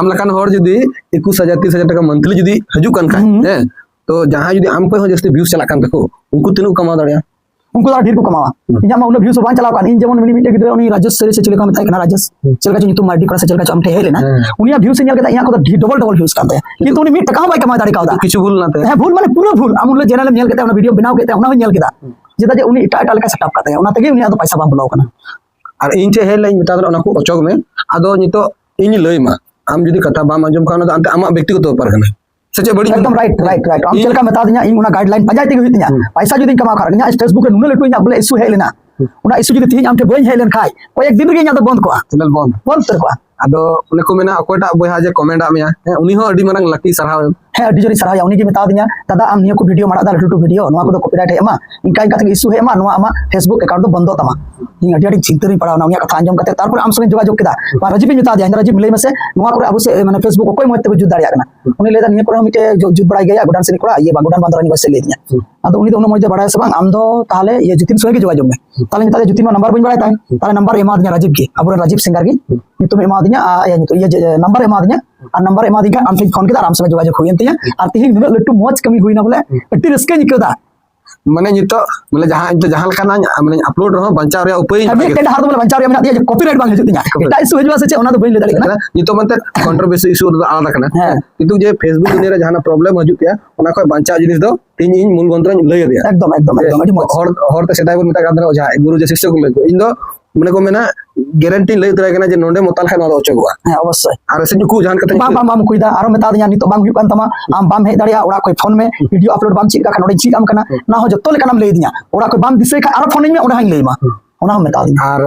ᱟᱢ ᱞᱮᱠᱟᱱ ᱦᱚᱲ ᱡᱩᱫᱤ ᱮᱠᱩᱥ ᱦᱟᱡᱟᱨ ᱛᱤᱥ ᱦᱟᱡᱟᱨ ᱴᱟᱠᱟ ᱢᱟᱱᱛᱷᱞᱤ ᱡᱩᱫᱤ ᱦᱤᱡᱩᱜ ᱠᱟᱱ ᱠᱷᱟᱡ, ᱦᱮᱸ, ᱛᱚ ᱡᱟᱦᱟᱸᱭ ᱡᱩᱫᱤ ᱟᱢ ᱠᱷᱚᱱ ᱦᱚᱸ ᱡᱟᱹᱥᱛᱤ ᱵᱷᱤᱭᱩᱥ ᱪᱟᱞᱟᱜ ᱠᱟᱱ ᱛᱟᱠᱚ, ᱩᱱᱠᱩ ᱛᱤᱱᱟᱹᱜ ᱠᱚ ᱠᱟᱢᱟᱣ ᱫᱟᱲᱮᱭᱟᱜᱼᱟ? ᱩᱱᱠᱩ ᱫᱚ ᱟᱨ ᱰᱷᱮᱨ ᱠᱚ ᱠᱟᱢᱟᱣᱟ᱾ ᱤᱧᱟᱹᱜ ᱢᱟ ᱩᱱᱟᱹᱜ ᱵᱷᱤᱭᱩᱥ ᱦᱚᱸ ᱵᱟᱝ ᱪᱟᱞᱟᱣ ᱠᱟᱱ᱾ ᱤᱧ ᱡᱮᱢᱚᱱ ᱩᱱᱤ ᱢᱤᱫᱴᱮᱡ ᱜᱤᱫᱽᱨᱟᱹ, ᱩᱱᱤ ᱨᱟᱡᱮᱥ ᱥᱮ ᱪᱮᱫ ᱞᱮᱠᱟ ᱢᱮᱛᱟᱭ ᱠᱟᱱᱟ, ᱨᱟᱡᱮᱥ, ᱪᱮᱫ ᱞᱮᱠᱟ ᱪᱚ ᱧᱩᱛᱩᱢ, ᱢᱟᱨᱰᱤ ᱠᱚᱲᱟ ᱥᱮ ᱪᱮᱫ ᱞᱮᱠᱟ ᱪᱚ, ᱟᱢ ᱴᱷᱮᱱ ᱦᱮᱡ ᱞᱮᱱᱟ, ᱩᱱᱤᱭᱟᱜ ᱵᱷᱤᱭᱩᱥ ᱧᱮᱞ ᱠᱟᱛᱮ ᱤᱧᱟᱹᱜ ᱠᱚᱫᱚ ᱰᱷᱮᱨ, ᱰᱚᱵᱚᱞ ᱰᱚᱵᱚᱞ ᱵᱷᱤᱭᱩᱥ ᱠᱟᱱ ᱛᱟᱭᱟ, ᱠᱤᱱᱛᱩ ᱩᱱᱤ ᱢᱤᱫ ᱴᱟᱠᱟ ᱦᱚᱸ ᱵᱟᱭ ᱠᱟᱢᱟᱣ ᱫᱟᱲᱮ ᱠᱟᱣᱫᱟ᱾ ᱠᱤᱪᱷᱩ ᱵᱷᱩᱞ ᱞᱮᱱᱟ ᱛᱟᱭᱟ᱾ ᱦᱮᱸ, ᱵᱷᱩᱞ ᱢᱟᱱᱮ ᱯᱩᱨᱟᱹ ᱵᱷᱩᱞ᱾ ᱟᱢ ᱩᱱᱤ ᱪᱮᱱᱮᱞ ᱧᱮᱞ ᱠᱟᱛᱮ, ᱚᱱᱟ ᱵᱷᱤᱰᱤᱭᱳ ᱵᱮᱱᱟᱣ ᱠᱟᱛᱮ, ᱚᱱᱟ ᱦᱚᱸᱧ ᱧᱮᱞ ᱠᱮᱫᱟ᱾ ᱪᱮᱫᱟᱜ ᱡᱮ ᱩᱱᱤ ᱮᱴᱟᱜ ᱮᱴᱟᱜ ᱞᱮᱠᱟ ᱥᱮᱴᱟᱯ ᱠᱟᱜ ᱛᱟᱭᱟ, ᱚᱱᱟ ᱛᱮᱜᱮ ᱩᱱᱤᱭᱟᱜ ᱫᱚ ᱯᱚᱭᱥᱟ ᱵᱟᱝ ᱵᱚᱞᱚ ᱠᱟᱱᱟ᱾ ᱟᱨ ᱤᱧ ᱴᱷᱮᱱ ᱦᱮᱡ ᱞᱮᱱ ᱢᱮᱛᱟ ᱫᱮ, ᱚᱱᱟ ᱠᱚ ᱚᱪᱚᱜ ᱢᱮ᱾ ᱟᱫᱚ ᱱᱤᱛᱚᱜ ᱤᱧ ᱞᱟᱹᱭ ᱟᱢᱟ, ᱟᱢ ᱡᱩᱫᱤ ᱠᱟᱛᱷᱟ ᱵᱟᱢ ᱟᱸᱡᱚᱢ ᱠᱷᱟᱱ, ᱚᱱᱟ ᱫᱚ ᱟᱢᱟᱜ ᱵᱮᱠᱛᱤᱜᱚᱛᱚ ᱵᱮᱯᱟᱨ ᱠᱟᱱᱟ᱾ ᱥᱮ ᱪᱮᱫ ᱵᱟᱹᱲᱤᱡ ᱮᱠᱫᱚᱢ ᱨᱟᱭᱤᱴ ᱨᱟᱭᱤᱴ ᱨᱟᱭᱤᱴ᱾ ᱟᱢ ᱪᱮᱫ ᱞᱮᱠᱟ ᱢᱮᱛᱟ ᱫᱤᱧᱟ, ᱤᱧ ᱚᱱᱟ ᱜᱟᱭᱤᱰᱞᱟᱭᱤᱱ ᱯᱟᱸᱡᱟᱭ ᱛᱮᱜᱮ ᱦᱩᱭᱩᱜ ᱛᱤᱧᱟ᱾ ᱯᱚᱭᱥᱟ ᱡᱩᱫᱤᱧ ᱠᱟᱢᱟᱣ ᱠᱷᱟᱱ, ᱤᱧᱟᱹᱜ ᱯᱷᱮᱥᱵᱩᱠ ᱨᱮ ᱱᱩᱱᱟᱹᱜ ᱞᱟᱹᱴᱩ ᱤᱧᱟᱹᱜ ᱵᱚᱞᱮ ᱤᱥᱩ ᱦᱮᱡ ᱞᱮᱱᱟ, ᱚᱱᱟ ᱤᱥᱩ ᱡᱩᱫᱤ ᱛᱮᱦᱮᱧ ᱟᱢ ᱴᱷᱮᱱ ᱵᱟᱹᱧ ᱦᱮᱡ ᱞᱮᱱ ᱠᱷᱟᱡ, ᱠᱚᱭᱮᱠ ᱫᱤᱱ ᱨᱮᱜᱮ ᱤᱧᱟᱹᱜ ᱫᱚ ᱵᱚᱱᱫ ᱠᱚᱜᱼᱟ᱾ ᱪᱮᱱᱮᱞ ᱵᱚᱱᱫ᱾ ᱵᱚᱱᱫ ᱩᱛᱟᱹᱨ ᱠᱚᱜᱼᱟ᱾ ᱟᱫᱚ ᱚᱱᱮ ᱠᱚ ᱢᱮᱱᱟ, ᱚᱠᱚᱭᱴᱟᱜ ᱵᱚᱭᱦᱟ ᱡᱮ ᱠᱚᱢᱮᱱᱴ ᱟᱫ ᱢᱮᱭᱟ, ᱦᱮᱸ, ᱩᱱᱤ ᱦᱚᱸ ᱟᱹᱰᱤ ᱢᱟᱨᱟᱝ ᱞᱟᱹᱠᱤ ᱥᱟᱨᱦᱟᱣ ᱮᱢ᱾ ᱦᱮᱸ, ᱟᱹᱰᱤ ᱡᱳᱨᱤᱧ ᱥᱟᱨᱦᱟᱣᱮᱭᱟ᱾ ᱩᱱᱤ ᱜᱮ ᱢᱮᱛᱟ ᱫᱤᱧᱟ, "ᱫᱟᱫᱟ, ᱟᱢ ᱱᱤᱭᱟᱹ ᱠᱚ ᱵᱷᱤᱰᱤᱭᱳ ᱟᱲᱟᱜ ᱫᱟ, ᱞᱟᱹᱴᱩ ᱞᱟᱹᱴᱩ ᱵᱷᱤᱰᱤᱭᱳ, ᱱᱚᱣᱟ ᱠᱚᱫᱚ ᱠᱚᱯᱤᱨᱟᱭᱤᱴ ᱦᱮᱡ ᱟᱢᱟ, ᱤᱱᱠᱟ ᱤᱱᱠᱟ ᱛᱮᱜᱮ ᱤᱥᱩ ᱦᱮᱡ ᱟᱢᱟ, ᱱᱚᱣᱟ ᱟᱢᱟᱜ ᱯᱷᱮᱥᱵᱩᱠ ᱮᱠᱟᱣᱩᱱᱴ ᱫᱚ ᱵᱚᱱᱫᱚᱜ ᱛᱟᱢᱟ᱾" ᱤᱧ ᱟᱹᱰᱤ ᱟᱸᱴᱤᱧ ᱪᱤᱱᱛᱟᱹ ᱨᱤᱧ ᱯᱟᱲᱟᱣᱱᱟ ᱩᱱᱤᱭᱟᱜ ᱠᱟᱛᱷᱟ ᱟᱸᱡᱚᱢ ᱠᱟᱛᱮ᱾ ᱛᱟᱨᱯᱚᱨᱮ ᱟᱢ ᱥᱚᱸᱜᱮ ᱡᱳᱜᱟᱡᱳᱜᱽ ᱠᱮᱫᱟ᱾ ᱵᱟ, ᱨᱟᱡᱤᱵᱽ ᱤᱧ ᱢᱮᱛᱟ ᱫᱮᱭᱟ, "ᱨᱟᱡᱤᱵᱽ, ᱞᱟᱹᱭ ᱢᱮᱥᱮ, ᱱᱚᱣᱟ ᱠᱚᱨᱮ ᱟᱵᱚ ᱥᱮ, ᱢᱟᱱᱮ, ᱯᱷᱮᱥᱵᱩᱠ ᱚᱠᱚᱭ ᱢᱚᱡᱽ ᱛᱮᱠᱚ ᱡᱩᱛ ᱫᱟᱲᱮᱭᱟᱜ ᱠᱟᱱᱟ?" ᱩᱱᱤ ᱞᱟᱹᱭ ᱫᱟ, "ᱱᱤᱭᱟᱹ ᱠᱚᱨᱮ ᱦᱚᱸ ᱢᱤᱫᱴᱮᱡ ᱡᱩ-, ᱡᱩᱛ ᱵᱟᱲᱟᱭ ᱜᱮᱭᱟ, ᱜᱚᱰᱟᱱ ᱥᱮᱱᱤᱡ ᱠᱚᱲᱟ, ᱤᱭᱟᱹ, ᱵᱟᱝ, ᱜᱚᱰᱟᱱ ᱵᱟᱸᱫᱷ ᱨᱮᱱᱤᱡ ᱵᱟᱥᱮ ᱞᱟᱹᱭ ᱫᱤᱧᱟ᱾ ᱟᱫᱚ ᱩᱱᱤ ᱫᱚ ᱩᱱᱟᱹᱜ ᱢᱚᱡᱽ ᱫᱚ ᱵᱟᱲᱟᱭᱟ ᱥᱮ ᱵᱟᱝ, ᱟᱢ ᱫᱚ ᱛᱟᱦᱚᱞᱮ ᱤᱭᱟᱹ ᱡᱚᱛᱤᱱ ᱥᱚᱸᱜᱮ ᱜᱮ ᱡᱳᱜᱟᱡᱳᱜᱽ ᱢᱮ᱾" ᱛᱟᱦᱚᱞᱮ ᱢᱮᱛᱟ ᱫᱮᱭᱟ, ᱡᱚᱛᱤᱱ ᱢᱟ ᱱᱟᱢᱵᱟᱨ ᱵᱟᱹᱧ ᱵᱟᱲᱟᱭ ᱛᱟᱭ, ᱛᱟᱦᱚᱞᱮ ᱱᱟᱢᱵᱟᱨ ᱮᱢᱟ ᱫᱤᱧᱟ ᱨᱟᱡᱤᱵᱽ ᱜᱮ, ᱟᱵᱚᱨᱮᱱ ᱨᱟᱡᱤᱵᱽ ᱥᱤᱝᱜᱟᱨ ᱜᱮ ᱧᱩᱛᱩᱢ ᱮᱢᱟ ᱫᱤᱧᱟ, ᱟᱨ ᱤᱭᱟᱹ, ᱧᱩᱛᱩᱢ, ᱤᱭᱟᱹ, ᱡᱮ, ᱱᱟᱢᱵᱟᱨ ᱮᱢᱟ ᱫᱤᱧᱟ, ᱟᱨ ᱱᱟᱢᱵᱟᱨ ᱮᱢᱟ ᱫᱤᱧ ᱠᱷᱟᱱ ᱟᱢ ᱴᱷᱮᱱ ᱯᱷᱳᱱ ᱠᱮᱫᱟ ᱟᱨ ᱟᱢ ᱥᱚᱸᱜᱮ ᱡᱳᱜᱟᱡᱳᱜᱽ ᱦᱩᱭᱮᱱ ᱛᱤᱧᱟ᱾ ᱟᱨ ᱛᱤᱦᱤᱧ ᱱᱩᱱᱟᱹᱜ ᱞᱟᱹᱴᱩ ᱢᱚᱡᱽ ᱠᱟᱹᱢᱤ ᱦᱩᱭᱱᱟ ᱵᱚᱞᱮ, ᱟᱹᱰᱤ ᱨᱟᱹᱥᱠᱟᱹᱧ ᱟᱹᱭᱠᱟᱹᱣ ᱫᱟ᱾ ᱢᱟᱱᱮ ᱱᱤᱛᱚᱜ, ᱢᱟᱱᱮ ᱡᱟᱦᱟᱸ, ᱤᱧ ᱫᱚ ᱡᱟᱦᱟᱸ ᱞᱮᱠᱟᱱᱟᱜ, ᱢᱟᱱᱮ, ᱟᱯᱞᱳᱰ ᱨᱮᱦᱚᱸ ᱵᱟᱧᱪᱟᱣ ᱨᱮᱭᱟᱜ ᱩᱯᱟᱹᱭ ᱦᱮᱸ, ᱢᱮᱱᱟᱜ ᱢᱤᱫᱴᱮᱱ ᱜᱮᱭᱟ᱾ ᱰᱟᱦᱟᱨ ᱫᱚ ᱵᱚᱞᱮ ᱵᱟᱧᱪᱟᱣ ᱨᱮᱭᱟᱜ ᱢᱮᱱᱟᱜ ᱛᱤᱧᱟ, ᱡᱮ ᱠᱚᱯᱤᱨᱟᱭᱤᱴ ᱵᱟᱝ ᱦᱤᱡᱩᱜ ᱛᱤᱧᱟ, ᱠᱚᱯᱤᱨᱟᱭᱤᱴ᱾ ᱮᱴᱟᱜ ᱤᱥᱩ ᱦᱤᱡᱩᱜᱼᱟ ᱥᱮ ᱪᱮᱫ, ᱚᱱᱟ ᱫᱚ ᱵᱟᱹᱧ ᱞᱟᱹᱭ ᱫᱟᱲᱮᱭᱟᱜ ᱠᱟᱱᱟ᱾ ᱱᱤᱛᱚᱜ ᱢᱮᱱᱛᱮ ᱠᱚᱱᱴᱨᱳᱵᱷᱟᱨᱥᱤ ᱤᱥᱩ ᱨᱮᱫᱚ ᱟᱞᱟᱫᱟ ᱠᱟᱱᱟ᱾ ᱦᱮᱸ᱾ ᱠᱤᱱᱛᱩ ᱡᱮ ᱯᱷᱮᱥᱵᱩᱠ ᱫᱩᱱᱤᱭᱟᱹ ᱨᱮ ᱡᱟᱦᱟᱸᱱᱟᱜ ᱯᱨᱚᱵᱞᱮᱢ ᱦᱤᱡᱩᱜ ᱜᱮᱭᱟ, ᱚᱱᱟ ᱠᱷᱚᱱ ᱵᱟᱧᱪᱟᱣ ᱡᱤᱱᱤᱥ ᱫᱚ ᱤᱧ, ᱤᱧ ᱢᱩᱞ ᱢᱚᱱᱛᱨᱚᱧ ᱞᱟᱹᱭ ᱟᱫᱮᱭᱟ᱾ ᱮᱠᱫᱚᱢ, ᱮᱠᱫᱚᱢ, ᱡᱮ ᱮᱠᱫᱚᱢ, ᱟᱹᱰᱤ ᱢᱚᱡᱽ᱾ ᱦᱚᱲ, ᱦᱚᱲ ᱛᱮ ᱥᱮᱫᱟᱭ ᱵᱚᱱ ᱢᱮᱛᱟᱜ ᱠᱟᱱ ᱛᱟᱦᱮᱱᱟ ᱚᱡᱷᱟ, ᱜᱩᱨᱩ ᱡᱮ ᱥᱤᱥᱭᱚ ᱠᱚ ᱞᱟᱹᱭ ᱠᱚ᱾ ᱤᱧ ᱫᱚ ᱢᱟᱱᱮ ᱠᱚ ᱢᱮᱱᱟ, ᱜᱮᱨᱮᱱᱴᱤᱧ ᱞᱟᱹᱭ ᱩᱛᱟᱹᱨᱟᱭ ᱠᱟᱱᱟ ᱡᱮ ᱱᱚᱸᱰᱮ ᱢᱚᱛᱟᱞ ᱠᱷᱟᱱ ᱱᱚᱣᱟ ᱫᱚ ᱚᱪᱚᱜᱚᱜᱼᱟ᱾ ᱦᱮᱸ, ᱚᱵᱚᱥᱥᱳᱭ᱾ ᱟᱨ ᱮᱥᱮ ᱩᱠᱩ ᱡᱟᱦᱟᱸ ᱞᱮᱠᱟᱛᱮ ᱵᱟᱝ, ᱵᱟᱝ, ᱵᱟᱝ ᱩᱠᱩᱭᱮᱫᱟ᱾ ᱟᱨᱚ ᱢᱮᱛᱟ ᱫᱤᱧᱟ, "ᱱᱤᱛᱚᱜ ᱵᱟᱝ ᱦᱩᱭᱩᱜ ᱠᱟᱱ ᱛᱟᱢᱟ, ᱟᱢ ᱵᱟᱢ ᱦᱮᱡ ᱫᱟᱲᱮᱭᱟᱜᱼᱟ, ᱚᱲᱟᱜ ᱠᱷᱚᱱ ᱯᱷᱳᱱ ᱢᱮ, ᱵᱷᱤᱰᱤᱭᱳ ᱟᱯᱞᱳᱰ ᱵᱟᱢ ᱪᱮᱫ ᱠᱟᱜ ᱠᱷᱟᱱ ᱱᱚᱸᱰᱮᱧ ᱪᱮᱫ ᱟᱢ ᱠᱟᱱᱟ, ᱚᱱᱟ ᱦᱚᱸ ᱡᱚᱛᱚ ᱞᱮᱠᱟᱱᱟᱜ ᱮᱢ ᱞᱟᱹᱭ ᱫᱤᱧᱟ, ᱚᱲᱟᱜ ᱠᱷᱚᱱ ᱵᱟᱢ ᱫᱤᱥᱟᱹᱭ ᱠᱷᱟᱱ ᱟᱨᱚ ᱯᱷᱳᱱ ᱟᱹᱧ ᱢᱮ, ᱚᱸᱰᱮ ᱦᱚᱸᱧ ᱞᱟᱹᱭ ᱟᱢᱟ᱾" ᱚᱱᱟ ᱦᱚᱸ ᱢᱮᱛᱟ ᱫᱤᱧᱟ᱾ ᱟᱨ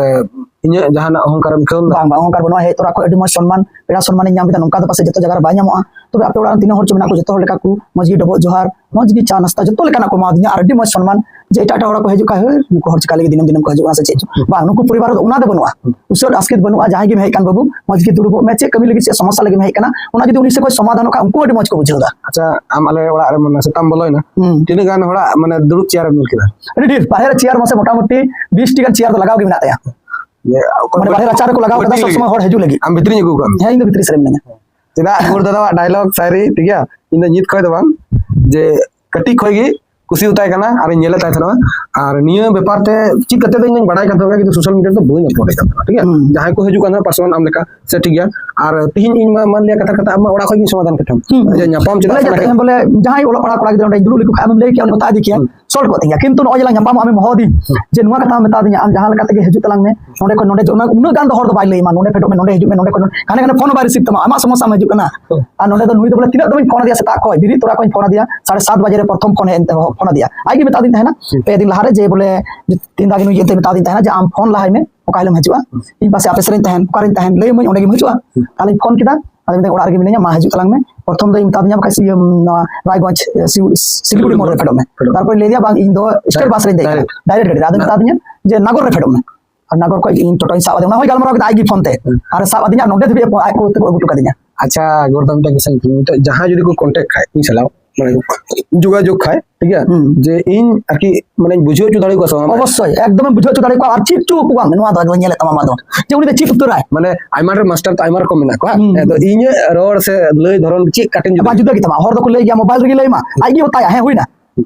ᱤᱧᱟᱹᱜ ᱡᱟᱦᱟᱱᱟᱜ ᱚᱦᱚᱝᱠᱟᱨᱮᱢ ᱟᱹᱭᱠᱟᱹᱣ ᱞᱮᱫᱟ? ᱵᱟᱝ, ᱵᱟᱝ, ᱚᱦᱚᱝᱠᱟᱨ ᱵᱟᱹᱱᱩᱜᱼᱟ, ᱦᱮᱡ ᱛᱚᱨᱟ ᱠᱷᱚᱱ ᱟᱹᱰᱤ ᱢᱚᱡᱽ ᱥᱚᱱᱢᱟᱱ, ᱯᱮᱲᱟ ᱥᱚᱱᱢᱟᱱᱤᱧ ᱧᱟᱢ ᱠᱮᱫᱟ, ᱱᱚᱝᱠᱟ ᱫᱚ ᱯᱟᱥᱮᱡ ᱡᱚᱛᱚ ᱡᱟᱭᱜᱟ ᱨᱮ ᱵᱟᱭ ᱧᱟᱢᱚᱜᱼᱟ᱾ ᱛᱚᱵᱮ ᱟᱯᱮ ᱚᱲᱟᱜ ᱨᱮᱱ ᱛᱤᱱᱟᱹᱜ ᱦᱚᱲ ᱪᱚ ᱢᱮᱱᱟᱜ ᱠᱚ, ᱡᱚᱛᱚ ᱦᱚᱲ ᱞᱮᱠᱟ ᱠᱚ ᱢᱚᱡᱽ ᱜᱮ ᱰᱚᱵᱚᱜ ᱡᱚᱦᱟᱨ, ᱢᱚᱡᱽ ᱜᱮ ᱪᱟ ᱱᱟᱥᱛᱟ, ᱡᱚᱛᱚ ᱞᱮᱠᱟᱱᱟᱜ ᱠᱚ ᱮᱢᱟ ᱫᱤᱧᱟ ᱟᱨ ᱟᱹᱰᱤ ᱢᱚᱡᱽ ᱥᱚᱱᱢᱟᱱ ᱡᱮ ᱮᱴᱟᱜ ᱮᱴᱟᱜ ᱦᱚᱲ ᱠᱚ ᱦᱤᱡᱩᱜ ᱠᱟᱱᱟ, "ᱦᱮᱸ, ᱱᱩᱠᱩ ᱦᱚᱲ ᱪᱤᱠᱟ ᱞᱟᱹᱜᱤᱫ ᱫᱤᱱᱟᱹᱢ ᱫᱤᱱᱟᱹᱢ ᱠᱚ ᱦᱤᱡᱩᱜ ᱠᱟᱱᱟ ᱥᱮ ᱪᱮᱫ ᱪᱚ?" ᱵᱟᱝ, ᱱᱩᱠᱩ ᱯᱚᱨᱤᱵᱟᱨ ᱨᱮᱫᱚ ᱚᱱᱟ ᱫᱚ ᱵᱟᱹᱱᱩᱜᱼᱟ᱾ ᱩᱥᱟᱹᱫ ᱟᱥᱠᱮᱛ ᱵᱟᱹᱱᱩᱜᱼᱟ, ᱡᱟᱦᱟᱸᱭ ᱜᱮᱢ ᱦᱮᱡ ᱠᱟᱱ ᱵᱟᱹᱵᱩ, ᱢᱚᱡᱽ ᱜᱮ ᱫᱩᱲᱩᱵᱚᱜ ᱢᱮ, ᱪᱮᱫ ᱠᱟᱹᱢᱤ ᱞᱟᱹᱜᱤᱫ ᱪᱮᱫ ᱥᱚᱢᱚᱥᱥᱟ ᱞᱟᱹᱜᱤᱫ ᱮᱢ ᱦᱮᱡ ᱠᱟᱱᱟ, ᱚᱱᱟ ᱡᱩᱫᱤ ᱩᱱᱤ ᱥᱮᱫ ᱠᱷᱚᱱ ᱥᱚᱢᱟᱫᱷᱟᱱᱚᱜ ᱠᱷᱟᱱ ᱩᱱᱠᱩ ᱦᱚᱸ ᱟᱹᱰᱤ ᱢᱚᱡᱽ ᱠᱚ ᱵᱩᱡᱷᱟᱹᱣ ᱮᱫᱟ᱾ ᱟᱪᱪᱷᱟ, ᱟᱢ ᱟᱞᱮ ᱚᱲᱟᱜ ᱨᱮ ᱢᱟᱱᱮ ᱥᱮᱛᱟᱢ ᱵᱚᱞᱚᱭᱮᱱᱟ, ᱦᱩᱸ᱾ ᱛᱤᱱᱟᱹᱜ ᱜᱟᱱ ᱦᱚᱲᱟᱜ ᱢᱟᱱᱮ ᱫᱩᱲᱩᱵ ᱪᱮᱭᱟᱨ ᱮᱢ ᱧᱮᱞ ᱠᱮᱫᱟ? ᱟᱹᱰᱤ ᱰᱷᱮᱨ, ᱵᱟᱦᱨᱮ ᱨᱮ ᱪᱮᱭᱟᱨ ᱢᱟᱥᱮ ᱢᱚᱴᱟᱢᱩᱴᱤ ᱵᱤᱥ ᱴᱤ ᱜᱟᱱ ᱪᱮᱭᱟᱨ ᱫᱚ ᱞᱟᱜᱟᱣ ᱜᱮ ᱢᱮᱱᱟᱜ ᱛᱟᱭᱟ᱾ ᱡᱮ ᱚᱠᱚᱭ ᱢᱟᱱᱮ ᱵᱟᱦᱨᱮ ᱨᱟᱪᱟ ᱨᱮᱠᱚ ᱞᱟᱜᱟᱣ ᱠᱟᱫᱟ, ᱵᱷᱤᱛᱨᱤ ᱥᱚᱵ ᱨᱮᱜᱮ? ᱥᱚᱢᱚᱭ ᱦᱚᱲ ᱦᱤᱡᱩᱜ ᱞᱟᱹᱜᱤᱫ᱾ ᱟᱢ ᱵᱷᱤᱛᱨᱤ ᱧᱚᱜ ᱟᱹᱜᱩ ᱠᱟᱜ ᱢᱮ᱾ ᱦᱮᱸ, ᱤᱧ ᱫᱚ ᱵᱷᱤᱛᱨᱤ ᱥᱮᱫ ᱨᱮ ᱢᱤᱱᱟᱹᱧᱟ᱾ ᱪᱮᱫᱟᱜ ᱜᱳᱨ ᱫᱟᱫᱟᱣᱟᱜ ᱰᱟᱭᱞᱚᱜ ᱥᱟᱭᱨᱤ, ᱴᱷᱤᱠ ᱜᱮᱭᱟ, ᱤᱧ ᱫᱚ ᱧᱤᱛ ᱠᱷᱚᱡ ᱫᱚ ᱵᱟᱝ, ᱡᱮ ᱠᱟᱹᱴᱤᱡ ᱠᱷᱚᱡ ᱜᱮ ᱠᱩᱥᱤ ᱩᱛᱟᱭ ᱠᱟᱱᱟ ᱟᱨᱤᱧ ᱧᱮᱞᱮᱫ ᱛᱟᱭ ᱛᱟᱦᱮᱱᱟ᱾ ᱟᱨ ᱱᱤᱭᱟᱹ ᱵᱮᱯᱟᱨ ᱛᱮ ᱪᱮᱫ ᱠᱟᱛᱮ ᱫᱚ ᱤᱧ ᱫᱚᱧ ᱵᱟᱲᱟᱭ ᱠᱟᱱ ᱛᱟᱦᱮᱱᱟ, ᱠᱤᱱᱛᱩ ᱥᱳᱥᱟᱞ ᱢᱤᱰᱤᱭᱟ ᱨᱮᱫᱚ ᱵᱟᱹᱧ ᱟᱯᱞᱳᱰ ᱮᱫ ᱠᱟᱱ ᱛᱟᱦᱮᱱᱟ, ᱴᱷᱤᱠ ᱜᱮᱭᱟ? ᱦᱩᱸ᱾ ᱡᱟᱦᱟᱸᱭ ᱠᱚ ᱦᱤᱡᱩᱜ ᱠᱟᱱ ᱛᱟᱦᱮᱱᱟ ᱯᱟᱨᱥᱚᱱᱟᱞ ᱟᱢ ᱞᱮᱠᱟ, ᱥᱮ ᱴᱷᱤᱠ ᱜᱮᱭᱟ? ᱟᱨ ᱛᱤᱦᱤᱧ ᱤᱧ ᱢᱟ ᱢᱟᱱ ᱞᱤᱭᱟ ᱠᱟᱛᱷᱟ ᱠᱟᱛᱷᱟ ᱟᱢ ᱢᱟ ᱚᱲᱟᱜ ᱠᱷᱚᱡ ᱜᱤᱧ ᱥᱚᱢᱟᱫᱷᱟᱱ ᱠᱟᱛᱷᱟ᱾ ᱦᱩᱸ᱾ ᱡᱮ ᱧᱟᱯᱟᱢ ᱪᱮᱫᱟᱜ ᱵᱚᱞᱮ ᱥᱟᱱᱟ ᱡᱟᱛᱮ ᱠᱮᱫ? ᱵᱚᱞᱮ ᱡᱟᱦᱟᱸᱭ ᱚᱞᱚᱜ ᱯᱟᱲᱦᱟᱣ ᱠᱚᱲᱟ ᱜᱤᱫᱽᱨᱟᱹ ᱚᱸᱰᱮᱧ ᱫᱩᱲᱩᱵ ᱞᱮᱠᱚ ᱠᱷᱟᱡ ᱟᱢᱮᱢ ᱞᱟᱹᱭ ᱠᱮᱭᱟ, ᱩᱱᱤ ᱢᱮᱛᱟ ᱫᱮ ᱠᱮᱭᱟ, ᱦᱩᱸ᱾ ᱥᱚᱞᱴ ᱠᱚᱜ ᱛᱤᱧ ᱜᱮᱭᱟ᱾ ᱠᱤᱱᱛᱩ ᱱᱚᱜᱼᱚᱭ ᱡᱮ ᱞᱟᱝ ᱧᱟᱯᱟᱢᱚᱜ, ᱟᱢᱮᱢ ᱦᱚᱦᱚ ᱟᱹᱫᱤᱧ, ᱦᱩᱸ᱾ ᱡᱮ ᱱᱚᱣᱟ ᱠᱟᱛᱷᱟ ᱢᱮᱛᱟ ᱫᱤᱧᱟ, ᱟᱢ ᱡᱟᱦᱟᱸ ᱞᱮᱠᱟ ᱛᱮᱜᱮ ᱦᱤᱡᱩᱜ ᱛᱟᱞᱟᱝ ᱢᱮ, ᱱᱚᱸᱰᱮ ᱠᱷᱚᱱ ᱱᱚᱸᱰᱮ ᱡᱚ-, ᱚᱱᱟ ᱩᱱᱟᱹᱜ ᱜᱟᱱ ᱫᱚ ᱦᱚᱲ ᱫᱚ ᱵᱟᱭ ᱞᱟᱹᱭ ᱟᱢᱟ, ᱱᱚᱸᱰᱮ ᱯᱷᱮᱰᱚᱜ ᱢᱮ, ᱱᱚᱸᱰᱮ ᱦᱤᱡᱩᱜ ᱢᱮ, ᱱᱚᱸᱰᱮ ᱠᱷᱚᱱ ᱦᱟᱱᱮ ᱦᱟᱱᱮ ᱯᱷᱳᱱ ᱦᱚᱸ ᱵᱟᱭ ᱨᱤᱥᱤᱵᱷ ᱛᱟᱢᱟ, ᱟᱢᱟᱜ ᱥᱚᱢᱚᱥᱥᱟ ᱟᱢ ᱦᱤᱡᱩᱜ ᱠᱟᱱᱟ᱾ ᱦᱩᱸ᱾ ᱟᱨ ᱱᱚᱸᱰᱮ ᱫᱚ ᱱᱩᱭ ᱫᱚ ᱵᱚᱞᱮ ᱛᱤᱱᱟᱹᱜ ᱫᱚᱢᱤᱧ ᱯᱷᱳᱱ ᱟᱫᱮᱭᱟ, ᱥᱮᱛᱟᱜ ᱠᱷᱚᱱ ᱵᱮᱨᱮᱫ ᱛᱚᱨᱟ ᱠᱷᱚᱱ ᱯᱷᱳᱱ ᱟᱫᱮᱭᱟ, ᱥᱟᱲᱮ ᱥᱟᱛ ᱵᱟᱡᱮ ᱨᱮ ᱯᱨᱚᱛᱷᱚᱢ ᱯᱷᱳᱱ ᱦᱮᱡ ᱮᱱ ᱛᱟᱭᱟ, ᱯᱷᱳᱱ ᱟᱫᱮᱭᱟ᱾ ᱟᱡ ᱜᱮ ᱢᱮᱛᱟ ᱫᱤᱧ ᱛᱟᱦᱮᱱᱟ, ᱦᱩᱸ᱾ ᱯᱮ ᱫᱤᱱ ᱞᱟᱦᱟᱨᱮ ᱡᱮ ᱵᱚᱞᱮ ᱛᱤᱱ ᱫᱷᱟᱣ ᱜᱮ ᱱᱩᱭ ᱮᱱᱛᱮ ᱢᱮᱛᱟ ᱫᱤᱧ ᱛᱟᱦᱮᱱᱟ ᱡᱮ ᱟᱢ ᱯᱷᱳᱱ ᱞᱟᱦᱟᱭ ᱢᱮ, ᱚᱠᱟ ᱦᱤᱞᱳᱜ ᱮᱢ ᱦᱤᱡᱩᱜᱼᱟ? ᱦᱩᱸ᱾ ᱤᱧ ᱯᱟᱥᱮ ᱟᱯᱮ ᱥᱮᱫ ᱨᱮᱧ ᱛᱟᱦᱮᱱ, ᱚᱠᱟᱨᱮᱧ ᱛᱟᱦᱮᱱ, ᱞᱟᱹᱭ ᱟᱹᱢᱟᱹᱧ, ᱚᱸᱰᱮ ᱜᱮᱢ ᱦᱤᱡᱩᱜᱼᱟ᱾ ᱦᱩᱸ᱾ ᱛᱟᱦᱞᱮᱧ ᱯᱷᱳᱱ ᱠᱮᱫᱟ, ᱟᱫᱚ ᱢᱮᱛᱟᱧ ᱚᱲᱟᱜ ᱨᱮᱜᱮ ᱢᱤᱱᱟᱹᱧᱟ, ᱢᱟ ᱦᱤᱡᱩᱜ ᱛᱟᱞᱟᱝ ᱢᱮ᱾ ᱯᱨᱚᱛᱷᱚᱢ ᱫᱚ ᱤᱧ ᱢᱮᱛᱟ ᱫᱤᱧᱟ, ᱵᱟᱠᱷᱟᱡ ᱤᱭᱟᱹ, ᱱᱚᱣᱟ ᱨᱟᱭᱜᱚᱸᱡᱽ, ᱥᱤ-, ᱥᱤᱞᱤᱜᱩᱲᱤ ᱢᱳᱲ ᱨᱮ ᱯᱷᱮᱰᱚᱜ ᱢᱮ᱾ ᱯᱷᱮᱰᱚᱜ ᱢᱮ᱾ ᱛᱟᱨᱯᱚᱨᱮ ᱞᱟᱹᱭ ᱫᱤᱧᱟ, ᱵᱟᱝ, ᱤᱧ ᱫᱚ ᱥᱴᱮᱴ ᱵᱟᱥ ᱨᱮᱧ ᱫᱮᱡ ᱠᱟᱱᱟ, ᱰᱟᱭᱨᱮᱠᱴ᱾ ᱰᱟᱭᱨᱮᱠᱴ ᱜᱟᱹᱰᱤ ᱨᱮ᱾ ᱟᱫᱚ ᱢᱮᱛᱟ ᱫᱤᱧᱟ ᱡᱮ ᱱᱟᱜᱚᱨ ᱨᱮ ᱯᱷᱮᱰᱚᱜ ᱢᱮ᱾ ᱟᱨ ᱱᱟᱜᱚᱨ ᱠᱷᱚᱡ ᱤᱧ ᱴᱳᱴᱳᱧ ᱥᱟᱵ ᱟᱫᱮ, ᱚᱱᱟ ᱦᱚᱸᱭ ᱜᱟᱞᱢᱟᱨᱟᱣ ᱠᱮᱫᱟ ᱟᱡ ᱜᱮ ᱯᱷᱳᱱ ᱛᱮ᱾ ᱦᱩᱸ᱾ ᱟᱨ ᱥᱟᱵ ᱟᱫᱤᱧᱟ, ᱱᱚᱸᱰᱮ ᱫᱷᱟᱹᱵᱤᱡ ᱟᱡ ᱠᱚ ᱛᱮᱠᱚ ᱟᱹᱜᱩ ᱦᱚᱴᱚ ᱠᱟᱫᱤᱧᱟ᱾ ᱟᱪᱪᱷᱟ, ᱜᱚᱨᱫᱟ, ᱢᱤᱫᱴᱟᱝ ᱠᱩᱥᱪᱮᱱ ᱠᱩᱞᱤ, ᱱᱤᱛᱚᱜ ᱡᱟᱦᱟᱸᱭ ᱡᱩᱫᱤ ᱠᱚ ᱠᱚᱱᱴᱮᱠᱴ ᱠᱷᱟᱡ ᱤᱧ ᱥᱟᱞᱟᱜ, ᱢᱟᱱᱮ, ᱡᱳᱜᱟᱡᱳᱜᱽ ᱠᱷᱟᱡ, ᱴᱷᱤᱠ ᱜᱮᱭᱟ? ᱦᱩᱸ᱾ ᱡᱮ ᱤᱧ ᱟᱨᱠᱤ, ᱢᱟᱱᱮᱧ ᱵᱩᱡᱷᱟᱹᱣ ᱦᱚᱪᱚ ᱫᱟᱲᱮ ᱟᱠᱚᱣᱟ ᱥᱮ ᱵᱟᱝ? ᱚᱵᱚᱥᱥᱳᱭ, ᱮᱠᱫᱚᱢᱮᱢ ᱵᱩᱡᱷᱟᱹᱣ ᱦᱚᱪᱚ ᱫᱟᱲᱮ ᱟᱠᱚᱣᱟ, ᱟᱨ ᱪᱮᱫ ᱦᱚᱪᱚ ᱟᱠᱚᱣᱟᱢ, ᱱᱚᱣᱟ ᱫᱚ ᱧᱮᱞᱮᱫ ᱛᱟᱢᱟ ᱟᱢᱟᱜ ᱫᱚ᱾ ᱡᱮ ᱩᱱᱤ ᱫᱚ ᱪᱮᱫ ᱩᱛᱟᱹᱨᱟᱭ? ᱢᱟᱱᱮ, ᱟᱭᱢᱟ ᱰᱷᱮᱨ ᱢᱟᱥᱴᱟᱨ ᱛᱚ ᱟᱭᱢᱟ ᱨᱚᱠᱚᱢ ᱢᱮᱱᱟᱜ ᱠᱚᱣᱟ, ᱦᱩᱸ᱾ ᱟᱫᱚ ᱤᱧᱟᱹᱜ ᱨᱚᱲ ᱥᱮ ᱞᱟᱹᱭ ᱫᱷᱚᱨᱚᱱ ᱪᱮᱫ ᱠᱟᱹᱴᱤᱡ ᱡᱩᱫᱟᱹ ᱵᱟᱝ, ᱡᱩᱫᱟᱹ ᱜᱮᱛᱟᱢᱟ᱾ ᱦᱚᱲ ᱫᱚᱠᱚ ᱞᱟᱹᱭ ᱜᱮᱭᱟ, ᱢᱳᱵᱟᱭᱤᱞ ᱨᱮᱜᱮ ᱞᱟᱹᱭ ᱢᱟ, ᱟᱡ ᱜᱮ ᱚᱛᱟᱭᱟ, ᱦᱮᱸ, ᱦᱩᱭᱱᱟ᱾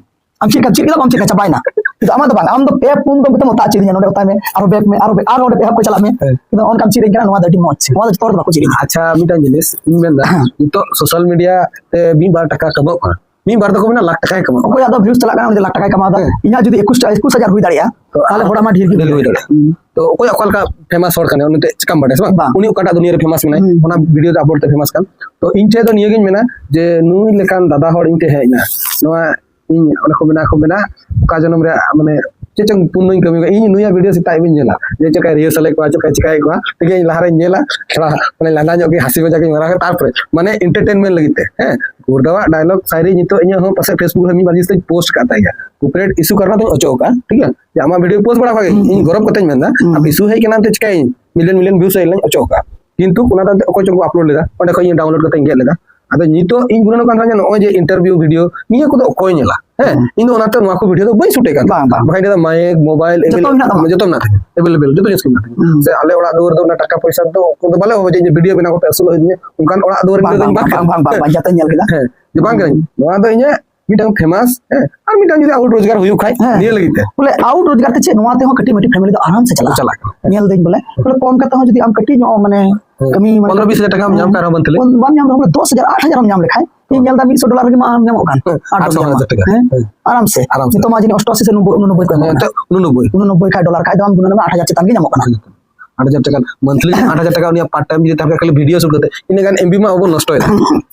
ᱟᱢ ᱪᱮᱫ ᱠᱟᱢ ᱪᱮᱫ ᱠᱮᱫᱟ, ᱵᱟᱢ ᱪᱮᱫ ᱠᱮᱫᱟ, ᱪᱟᱵᱟᱭᱮᱱᱟ᱾ ᱠᱤᱱᱛᱩ ᱟᱢᱟᱜ ᱫᱚ ᱵᱟᱝ, ᱟᱢ ᱫᱚ ᱯᱮ ᱯᱩᱱ ᱫᱚᱢ ᱠᱟᱛᱮᱢ ᱚᱛᱟ ᱦᱚᱪᱚᱭᱮᱫᱤᱧᱟ, ᱱᱚᱰᱮ ᱚᱛᱟᱭ ᱢᱮ, ᱟᱨᱦᱚᱸ ᱵᱮᱠ ᱢᱮ, ᱟᱨᱦᱚᱸ ᱵᱮᱠ, ᱟᱨᱦᱚᱸ ᱚᱸᱰᱮ ᱮᱦᱚᱵ ᱠᱷᱚᱡ ᱪᱟᱞᱟᱜ ᱢᱮ᱾ ᱦᱮᱸ᱾ ᱠᱤᱱᱛᱩ ᱚᱱᱠᱟᱢ ᱪᱮᱫ ᱟᱹᱧ ᱠᱟᱱᱟ, ᱱᱚᱣᱟ ᱫᱚ ᱟᱹᱰᱤ ᱢᱚᱡᱽ, ᱱᱚᱣᱟ ᱫᱚ ᱡᱚᱛᱚ ᱦᱚᱲ ᱫᱚ ᱵᱟᱠᱚ ᱪᱮᱫ ᱟᱹᱧ ᱠᱟᱱᱟ᱾ ᱟᱪᱪᱷᱟ, ᱢᱤᱫᱴᱟᱝ ᱡᱤᱱᱤᱥ ᱤᱧ ᱢᱮᱱᱫᱟ, ᱦᱮᱸ᱾ ᱱᱤᱛᱚᱜ ᱥᱳᱥᱟᱞ ᱢᱤᱰᱤᱭᱟ ᱛᱮ ᱢᱤᱫ ᱵᱟᱨ ᱴᱟᱠᱟ ᱠᱟᱢᱟᱜ ᱠᱟᱱᱟ, ᱢᱤᱫ ᱵᱟᱨ ᱫᱚᱠᱚ ᱢᱮᱱᱟ ᱞᱟᱠᱷ ᱴᱟᱠᱟᱭ ᱠᱟᱢᱟᱜ ᱠᱟᱱᱟ᱾ ᱚᱠᱚᱭᱟᱜ ᱫᱚ ᱵᱷᱤᱭᱩᱡᱽ ᱪᱟᱞᱟᱜ ᱠᱟᱱᱟ, ᱩᱱᱤ ᱫᱚ ᱞᱟᱠᱷ ᱴᱟᱠᱟᱭ ᱠᱟᱢᱟᱣ ᱫᱟ᱾ ᱦᱮᱸ᱾ ᱤᱧᱟᱹᱜ ᱡᱩᱫᱤ ᱮᱠᱩᱥ ᱴᱟ-, ᱮᱠᱩᱥ ᱦᱟᱡᱟᱨ ᱦᱩᱭ ᱫᱟᱲᱮᱭᱟᱜᱼᱟ, ᱛᱚ ᱛᱟᱦᱞᱮ ᱦᱚᱲᱟᱜ ᱢᱟ ᱰᱷᱮᱨ ᱜᱮ ᱰᱷᱮᱨ ᱦᱩᱭ ᱦᱩᱭ ᱫᱟᱲᱮᱭᱟᱜᱼᱟ᱾ ᱦᱩᱸ᱾ ᱛᱚ ᱚᱠᱚᱭ ᱚᱠᱟ ᱞᱮᱠᱟ ᱯᱷᱮᱢᱟᱥ ᱦᱚᱲ ᱠᱟᱱᱟᱭ, ᱩᱱᱤ ᱛᱮ ᱪᱤᱠᱟᱢ ᱵᱟᱰᱟᱭᱟ, ᱥᱮ ᱵᱟᱝ? ᱵᱟᱝ᱾ ᱩᱱᱤ ᱚᱠᱟᱴᱟᱜ ᱫᱩᱱᱤᱭᱟᱹ ᱨᱮ ᱯᱷᱮᱢᱟᱥ ᱢᱮᱱᱟᱭ, ᱦᱩᱸ᱾ ᱚᱱᱟ ᱵᱷᱤᱰᱤᱭᱳ ᱫᱚ ᱟᱵᱚ ᱛᱮ ᱯᱷᱮᱢᱟᱥ ᱠᱟᱱ᱾ ᱛᱚ ᱤᱧ ᱴᱷᱮᱡ ᱫᱚ ᱱᱤᱭᱟᱹ ᱜᱤᱧ ᱢᱮᱱᱟ ᱡᱮ ᱱᱩᱭ ᱞᱮᱠᱟᱱ ᱫᱟᱫᱟ ᱦᱚᱲ ᱤᱧ ᱴᱷᱮᱡ ᱦᱮᱡ ᱮᱱᱟ, ᱱᱚᱣᱟ ᱤᱧ ᱚᱱᱟ ᱠᱚ ᱢᱮᱱᱟ, ᱠᱚ ᱢᱮᱱᱟ, ᱚᱠᱟ ᱡᱚᱱᱚᱢ ᱨᱮᱭᱟᱜ, ᱢᱟᱱᱮ, ᱪᱮᱫ ᱪᱚᱝ ᱯᱩᱱᱱᱚᱧ ᱠᱟᱹᱢᱤ ᱠᱟᱜᱼᱟ, ᱤᱧ ᱱᱩᱭᱟᱜ ᱵᱷᱤᱰᱤᱭᱳ ᱥᱮᱛᱟᱜ ᱵᱤᱧ ᱧᱮᱞᱟ, ᱡᱮ ᱪᱮᱫ ᱞᱮᱠᱟᱭ ᱨᱤᱦᱟᱨᱥᱟᱞᱮᱫ ᱠᱚᱣᱟ, ᱪᱮᱫ ᱞᱮᱠᱟᱭ ᱪᱤᱠᱟᱹᱭᱮᱫ ᱠᱚᱣᱟ, ᱴᱷᱤᱠ ᱜᱮᱭᱟ, ᱤᱧ ᱞᱟᱦᱟᱨᱮᱧ ᱧᱮᱞᱟ, ᱛᱷᱚᱲᱟ ᱢᱟᱱᱮ ᱞᱟᱸᱫᱟ ᱧᱚᱜ ᱜᱮ, ᱦᱟᱹᱥᱤ ᱢᱟᱡᱟᱠ ᱤᱧ ᱢᱟᱨᱟᱣᱟ, ᱛᱟᱨᱯᱚᱨᱮ ᱢᱟᱱᱮ ᱮᱱᱴᱟᱨᱴᱮᱱᱢᱮᱱᱴ ᱞᱟᱹᱜᱤᱫ ᱛᱮ, ᱦᱮᱸ, ᱜᱩᱨᱫᱟᱣᱟᱜ ᱰᱟᱭᱞᱚᱜ ᱥᱟᱭᱨᱤ ᱱᱤᱛᱚᱜ ᱤᱧᱟᱹᱜ ᱦᱚᱸ ᱯᱟᱥᱮᱡ ᱯᱷᱮᱥᱵᱩᱠ ᱨᱮ ᱢᱤᱫ ᱵᱟᱨ ᱡᱤᱱᱤᱥ ᱛᱮᱧ ᱯᱳᱥᱴ ᱠᱟᱜ ᱛᱟᱭ ᱜᱮᱭᱟ, ᱠᱚᱯᱤᱨᱟᱭᱤᱴ ᱤᱥᱩ ᱠᱟᱨᱚᱱ ᱛᱮᱧ ᱚᱪᱚᱜ ᱠᱟᱜᱼᱟ, ᱴᱷᱤᱠ ᱜᱮᱭᱟ, ᱡᱮ ᱟᱢᱟᱜ ᱵᱷᱤᱰᱤᱭᱳ ᱯᱳᱥᱴ ᱵᱟᱲᱟ ᱠᱟᱜ ᱜᱮ, ᱦᱩᱸ᱾ ᱤᱧ ᱜᱚᱨᱚᱵ ᱠᱟᱛᱮᱧ ᱢᱮᱱᱫᱟ, ᱦᱩᱸ᱾ ᱟᱢ ᱤᱥᱩ ᱦᱮᱡ ᱠᱟᱱᱟ ᱛᱮ ᱪᱤᱠᱟᱹᱭᱟᱹᱧ, ᱢᱤᱞᱤᱭᱚᱱ ᱢᱤᱞᱤᱭᱚᱱ ᱵᱷᱤᱭᱩᱥ ᱦᱮᱡ ᱞᱮᱱ ᱚᱪᱚᱜ ᱠᱟᱜᱼᱟ, ᱠᱤᱱᱛᱩ ᱚᱱᱟ ᱛᱟᱭᱚᱢ ᱛᱮ ᱚᱠᱚᱭ ᱪᱚᱝ ᱠᱚ ᱟᱯᱞᱳᱰ ᱞᱮᱫᱟ, ᱚᱸᱰᱮ ᱠᱷᱚᱱ ᱤᱧ ᱰᱟᱣᱩᱱᱞᱳᱰ ᱠᱟᱛᱮᱧ ᱜᱮᱫ ᱞᱮᱫᱟ᱾ ᱟᱫᱚ ᱱᱤᱛᱚᱜ ᱤᱧ ᱜᱩᱱᱟᱹᱱᱚᱜ ᱠᱟᱱ ᱛᱟᱦᱮᱸᱱᱟ ᱡᱮ ᱱᱚᱜᱼᱚᱭ ᱡᱮ ᱤᱱᱴᱟᱨᱵᱷᱤᱭᱩ ᱵᱷᱤᱰᱤᱭᱳ, ᱱᱤᱭᱟᱹ ᱠᱚᱫᱚ ᱚᱠᱚᱭ ᱧᱮᱞᱟ? ᱦᱮᱸ, ᱦᱩᱸ᱾ ᱤᱧ ᱫᱚ ᱚᱱᱟᱛᱮ ᱱᱚᱣᱟ ᱠᱚ ᱵᱷᱤᱰᱤᱭᱳ ᱫᱚ ᱵᱟᱹᱧ ᱥᱩᱴ ᱮᱫ ᱠᱟᱱ ᱵᱟᱝ, ᱛᱟᱦᱮᱸᱱᱟ᱾ ᱵᱟᱝ᱾ ᱵᱟᱠᱷᱟᱡ ᱤᱧ ᱫᱚ ᱢᱟᱭᱤᱠ, ᱢᱳᱵᱟᱭᱤᱞ, ᱡᱚᱛᱚ ᱮᱵᱮᱞ-, ᱢᱮᱱᱟᱜ ᱛᱟᱢᱟ? ᱡᱚᱛᱚ ᱢᱮᱱᱟᱜ ᱛᱤᱧᱟ, ᱮᱵᱮᱞᱮᱵᱮᱞ, ᱡᱚᱛᱚ ᱡᱤᱱᱤᱥ ᱜᱮ ᱢᱮᱱᱟᱜ ᱛᱤᱧᱟ᱾ ᱦᱩᱸ᱾ ᱥᱮ ᱟᱞᱮ ᱚᱲᱟᱜ ᱫᱩᱣᱟᱹᱨ ᱫᱚ ᱚᱱᱟ ᱴᱟᱠᱟ ᱯᱚᱭᱥᱟ ᱫᱚ ᱚᱠᱚᱭ ᱫᱚ ᱵᱟᱞᱮ ᱚᱵᱷᱟᱵᱟ ᱡᱮ ᱵᱷᱤᱰᱤᱭᱳ ᱵᱮᱱᱟᱣ ᱠᱟᱛᱮ ᱟᱹᱥᱩᱞᱚᱜ ᱦᱩᱭᱩᱜ ᱛᱤᱧᱟ, ᱚᱱᱠᱟᱱ ᱚᱲᱟᱜ ᱫᱩᱣᱟᱹᱨ ᱵᱟᱝ, ᱨᱮ ᱵᱟᱝ, ᱫᱚᱧ ᱵᱟᱝ, ᱵᱟᱝ, ᱵᱟᱝ, ᱵᱟᱝ, ᱵᱟᱝ, ᱡᱚᱛᱚᱧ ᱧᱮᱞ ᱠᱮᱫᱟ᱾ ᱦᱮᱸ, ᱡᱮ ᱵᱟᱝ ᱠᱟᱹᱱᱟᱹᱧ, ᱱᱚᱣᱟ ᱫᱚ ᱤᱧᱟᱹᱜ ᱢᱤᱫᱴᱟᱝ ᱯᱷᱮᱢᱟᱥ, ᱦᱮᱸ, ᱟᱨ ᱢᱤᱫᱴᱟᱝ ᱡᱩᱫᱤ ᱟᱣᱩᱴ ᱨᱳᱡᱽᱜᱟᱨ ᱦᱩᱭᱩᱜ ᱠᱷᱟᱡ, ᱦᱮᱸ᱾ ᱱᱤᱭᱟᱹ ᱞᱟᱹᱜᱤᱫ ᱛᱮ᱾ ᱵᱚᱞᱮ ᱟᱣᱩᱴ ᱨᱳᱡᱽᱜᱟᱨ ᱛᱮ ᱪᱮᱫ, ᱱᱚᱣᱟ ᱛᱮᱦᱚᱸ ᱠᱟᱹᱴᱤᱡ ᱢᱟᱹᱴᱤᱡ ᱯᱷᱮᱢᱤᱞᱤ ᱫᱚ ᱟᱨᱟᱢ ᱥᱮ ᱪᱟᱞᱟᱜᱼᱟ᱾ ᱪᱟᱞᱟᱜ ᱠᱟᱱᱟ᱾ ᱧᱮᱞ ᱫᱟᱹᱧ ᱵᱚᱞᱮ, ᱵᱚᱞᱮ ᱠᱚᱢ ᱠᱟᱛᱮ ᱦᱚᱸ ᱡᱩᱫᱤ ᱟᱢ ᱠᱟᱹᱴᱤᱡ ᱧᱚᱜ ᱢᱟᱱᱮ ᱦᱮᱸ᱾ ᱠᱟᱹᱢᱤ ᱢᱟᱱᱮ ᱯᱚᱱᱨᱚ ᱵᱤᱥ ᱦᱟᱡᱟᱨ ᱴᱟᱠᱟᱢ ᱧᱟᱢ ᱠᱟᱱ ᱨᱮᱦᱚᱸ ᱢᱟᱱᱛᱷᱞᱤ᱾ ᱵᱟᱢ ᱧᱟᱢ ᱨᱮᱦᱚᱸ ᱵᱚᱞᱮ ᱫᱚᱥ ᱦᱟᱡᱟᱨ, ᱟᱴ ᱦᱟᱡᱟᱨ ᱮᱢ ᱧᱟᱢ ᱞᱮᱠᱷᱟᱡ, ᱤᱧ ᱦᱮᱸ᱾ ᱧᱮᱞ ᱫᱟ ᱢᱤᱫ ᱥᱚ ᱰᱚᱞᱟᱨ ᱨᱮᱜᱮ ᱢᱟ ᱧᱟᱢᱚᱜ ᱠᱟᱱ᱾ ᱦᱮᱸ, ᱟᱴ ᱱᱚ ᱦᱟᱡᱟᱨ ᱴᱟᱠᱟ᱾ ᱦᱮᱸ? ᱦᱮᱸ᱾ ᱟᱨᱟᱢ ᱥᱮ᱾ ᱟᱨᱟᱢ ᱥᱮ᱾ ᱱᱤᱛᱚᱜ ᱢᱟ ᱡᱟᱹᱱᱤᱡ ᱚᱥᱴᱟᱥᱤ ᱥᱮ ᱱᱚᱵᱵᱳᱭ, ᱩᱱᱚᱱᱚᱵᱵᱳᱭ ᱠᱚ ᱮᱢᱚᱜ ᱠᱟᱱᱟ᱾ ᱦᱮᱸ, ᱩᱱᱚᱱᱚᱵᱵᱳᱭ᱾ ᱩᱱᱚᱱᱚᱵᱵᱳᱭ ᱠᱷᱟᱡ ᱰᱚᱞᱟᱨ ᱠᱷᱟᱡ ᱫᱚ ᱟᱢ ᱜᱩᱱᱟᱹᱣ ᱢᱮ ᱟᱴ ᱦᱟᱡᱟᱨ ᱪᱮᱛᱟᱱ ᱜᱮ ᱧᱟᱢᱚᱜ ᱠᱟᱱᱟ᱾ ᱟᱴ ᱦᱟᱡᱟᱨ ᱴᱟᱠᱟ ᱢᱟᱱᱛᱷᱞᱤ, ᱟᱴ ᱦᱟᱡᱟᱨ ᱴᱟᱠᱟ ᱩᱱᱤᱭᱟᱜ ᱯᱟᱨᱴ ᱴᱟᱭᱤᱢ ᱡᱩᱫᱤ ᱛᱟᱦᱮᱸ ᱠᱷᱟᱱ ᱠᱷᱟᱹᱞᱤ ᱵᱷᱤᱰᱤᱭᱳ ᱥᱩᱴ ᱠᱟᱛᱮ, ᱤᱱᱟᱹ ᱜᱟᱱ ᱮᱢ ᱵᱤ ᱢᱟ ᱟᱵᱚ ᱱᱚᱥᱴᱚᱭᱮᱫᱟ᱾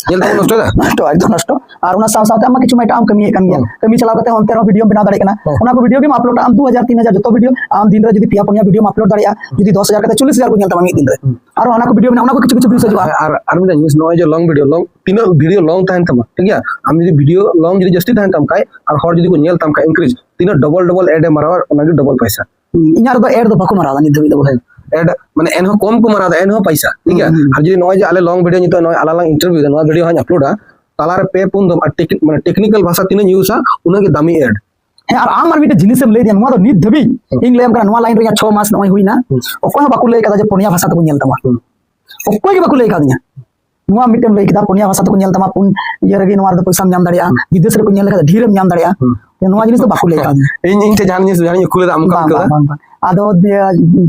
ᱧᱮᱞ ᱛᱮᱵᱚᱱ ᱱᱚᱥᱴᱚᱭᱮᱫᱟ᱾ ᱱᱚᱥᱴᱚ, ᱮᱠᱫᱚᱢ ᱱᱚᱥᱴᱚ᱾ ᱟᱨ ᱚᱱᱟ ᱥᱟᱶ ᱥᱟᱶᱛᱮ ᱟᱢ ᱢᱟ ᱠᱤᱪᱷᱩ ᱢᱟ ᱮᱴᱟᱜ ᱮᱢ ᱠᱟᱹᱢᱤᱭᱮᱫ ᱠᱟᱱ ᱜᱮᱭᱟ᱾ ᱦᱩᱸ᱾ ᱠᱟᱹᱢᱤ ᱪᱟᱞᱟᱣ ᱠᱟᱛᱮ ᱚᱱᱛᱮ ᱨᱮᱦᱚᱸ ᱵᱷᱤᱰᱤᱭᱳᱢ ᱵᱮᱱᱟᱣ ᱫᱟᱲᱮᱭᱟᱜ ᱠᱟᱱᱟ᱾ ᱦᱩᱸ᱾ ᱚᱱᱟ ᱠᱚ ᱵᱷᱤᱰᱤᱭᱳ ᱜᱮᱢ ᱟᱯᱞᱳᱰᱟ ᱟᱢ ᱫᱩ ᱦᱟᱡᱟᱨ, ᱛᱤᱱ ᱦᱟᱡᱟᱨ ᱡᱚᱛᱚ ᱵᱷᱤᱰᱤᱭᱳ, ᱟᱢ ᱫᱤᱱ ᱨᱮ ᱡᱩᱫᱤ ᱯᱮᱭᱟ ᱯᱩᱱᱭᱟ ᱵᱷᱤᱰᱤᱭᱳᱢ ᱟᱯᱞᱳᱰ ᱫᱟᱲᱮᱭᱟᱜᱼᱟ, ᱦᱩᱸ᱾ ᱡᱩᱫᱤ ᱫᱚᱥ ᱦᱟᱡᱟᱨ ᱠᱟᱛᱮ ᱪᱚᱞᱞᱤᱥ ᱦᱟᱡᱟᱨ ᱠᱚ ᱧᱮᱞ ᱛᱟᱢᱟ ᱢᱤᱫ ᱫᱤᱱ ᱨᱮ᱾ ᱦᱩᱸ᱾ ᱟᱨ ᱚᱱᱟ ᱠᱚ ᱵᱷᱤᱰᱤᱭᱳ ᱢᱮᱱᱟᱜᱼᱟ, ᱚᱱᱟ ᱠᱚ ᱠᱤᱪᱷᱩ ᱠᱤᱪᱷᱩ ᱵᱷᱤᱭᱩᱥ ᱦᱤᱡᱩᱜᱼᱟ᱾ ᱦᱮᱸ, ᱟᱨ, ᱟᱨ ᱢᱤᱫᱴᱟᱝ ᱡᱤᱱᱤᱥ, ᱱᱚᱜᱼᱚᱭ ᱡᱮ ᱞᱚᱝ ᱵᱷᱤᱰᱤᱭᱳ, ᱞᱚᱝ, ᱛᱤᱱᱟᱹᱜ ᱵᱷᱤᱰᱤᱭᱳ ᱞᱚᱝ ᱛᱟᱦᱮᱱ ᱛᱟᱢᱟ, ᱴᱷᱤᱠ ᱜᱮᱭᱟ? ᱟᱢ ᱡᱩᱫᱤ ᱵᱷᱤᱰᱤᱭᱳ ᱞᱚᱝ ᱡᱩᱫᱤ ᱡᱟᱹᱥᱛᱤ ᱛᱟᱦᱮᱱ ᱛᱟᱢ ᱠᱷᱟᱡ, ᱟᱨ ᱦᱚᱲ ᱡᱩᱫᱤ ᱠᱚ ᱧᱮᱞ ᱛᱟᱢ ᱠᱷᱟᱡ, ᱤᱱᱠᱨᱤᱡᱽ, ᱛᱤᱱᱟᱹᱜ ᱰᱚᱵᱚᱞ ᱰᱚᱵᱚᱞ ᱮᱰ ᱮ ᱢᱟᱨᱟᱣᱟ, ᱚᱱᱟᱜᱮ ᱰᱚᱵᱚᱞ ᱯᱚᱭᱥᱟ᱾ ᱦᱩᱸ, ᱤᱧᱟᱹᱜ ᱨᱮᱫᱚ ᱮᱰ ᱫᱚ ᱵᱟᱠᱚ ᱢᱟᱨᱟᱣ ᱮᱫᱟ ᱱᱤᱛ ᱫᱷᱟᱹᱵᱤᱡ ᱫᱚ ᱵᱚᱞᱮ᱾ ᱮᱰ, ᱢᱟᱱᱮ, ᱮᱱᱦᱚᱸ ᱠᱚᱢ ᱠᱚ ᱢᱟᱨᱟᱣ ᱮᱫᱟ, ᱮᱱᱦᱚᱸ ᱯᱚᱭᱥᱟ, ᱴᱷᱤᱠ ᱜᱮᱭᱟ? ᱦᱩᱸ, ᱦᱩᱸ᱾ ᱟᱨ ᱡᱩᱫᱤ ᱱᱚᱜᱼᱚᱭ ᱡᱮ ᱟᱞᱮ ᱞᱚᱝ ᱵᱷᱤᱰᱤᱭᱳ ᱱᱤᱛᱚᱜ ᱱᱚᱜᱼᱚᱭ ᱟᱞᱟᱝ ᱞᱟᱝ ᱤᱱᱴᱟᱨᱵᱷᱤᱭᱩ ᱮᱫᱟ, ᱱᱚᱣᱟ ᱵᱷᱤᱰᱤᱭᱳ ᱦᱟᱸᱜ ᱤᱧ ᱟᱯᱞᱳᱰᱟ, ᱛᱟᱞᱟᱨᱮ ᱯᱮ ᱯᱩᱱ ᱫᱚᱢ ᱟᱨ ᱴᱮᱠ-, ᱢᱟᱱᱮ, ᱴᱮᱠᱱᱤᱠᱟᱞ ᱵᱷᱟᱥᱟ ᱛᱤᱱᱟᱹᱜ ᱤᱧ ᱤᱭᱩᱡᱟ, ᱩᱱᱟᱹᱜ ᱜᱮ ᱫᱟᱢᱤ ᱮᱰ᱾ ᱦᱮᱸ, ᱟᱨ ᱟᱢ ᱟᱨ ᱢᱤᱫᱴᱮᱱ ᱡᱤᱱᱤᱥᱮᱢ ᱞᱟᱹᱭ ᱫᱤᱧᱟ, ᱱᱚᱣᱟ ᱫᱚ ᱱᱤᱛ ᱫᱷᱟᱹᱵᱤᱡ ᱦᱩᱸ᱾ ᱤᱧ ᱞᱟᱹᱭᱟᱢ ᱠᱟᱱᱟ, ᱱᱚᱣᱟ ᱞᱟᱭᱤᱱ ᱨᱮ ᱤᱧᱟᱹᱜ ᱪᱷᱚ ᱢᱟᱥ ᱱᱚᱜᱼᱚᱭ ᱦᱩᱭᱱᱟ, ᱦᱩᱸ᱾ ᱚᱠᱚᱭ ᱦᱚᱸ ᱵᱟᱠᱚ ᱞᱟᱹᱭ ᱠᱟᱫᱟ ᱡᱮ ᱯᱩᱱᱭᱟ ᱵᱷᱟᱥᱟ ᱛᱮᱠᱚ ᱧᱮᱞ ᱛᱟᱢᱟ᱾ ᱦᱩᱸ᱾ ᱚᱠᱚᱭ ᱜᱮ ᱵᱟᱠᱚ ᱞᱟᱹᱭ ᱠᱟᱫᱤᱧᱟ᱾ ᱱᱚᱣᱟ ᱢᱤᱫᱴᱮᱱ ᱞᱟᱹᱭ ᱠᱮᱫᱟ, ᱯᱩᱱᱭᱟ ᱵᱷᱟᱥᱟ ᱛᱮᱠᱚ ᱧᱮᱞ ᱛᱟᱢᱟ, ᱯᱩᱱ ᱤᱭᱟᱹ ᱨᱮᱜᱮ ᱱᱚᱣᱟ ᱨᱮᱫᱚ ᱯᱚᱭᱥᱟᱢ ᱧᱟᱢ ᱫᱟᱲᱮᱭᱟᱜᱼᱟ, ᱦᱩᱸ᱾ ᱵᱤᱫᱮᱥ ᱨᱮᱠᱚ ᱧᱮᱞ ᱞᱮᱠᱷᱟᱱ ᱰᱷᱮᱨᱮᱢ ᱧᱟᱢ ᱫᱟᱲᱮᱭᱟᱜᱼᱟ᱾ ᱦᱩᱸ᱾ ᱱᱚᱣᱟ ᱡᱤᱱᱤᱥ ᱫᱚ ᱵᱟᱠᱚ ᱞᱟᱹᱭ ᱠᱟᱫᱤᱧᱟ᱾ ᱤᱧ, ᱤᱧ ᱴᱷᱮᱱ ᱡᱟᱦᱟᱸ ᱡᱤᱱᱤᱥ, ᱡᱟᱦᱟᱸ ᱤᱧ ᱠᱩᱞᱤ ᱞᱮᱫᱟ, ᱟᱢ ᱚᱱᱠᱟᱢ ᱵᱟᱝ, ᱟᱹᱭᱠᱟᱹᱣ ᱵᱟᱝ, ᱫᱟ? ᱵᱟᱝ, ᱵᱟᱝ᱾ ᱟᱫᱚ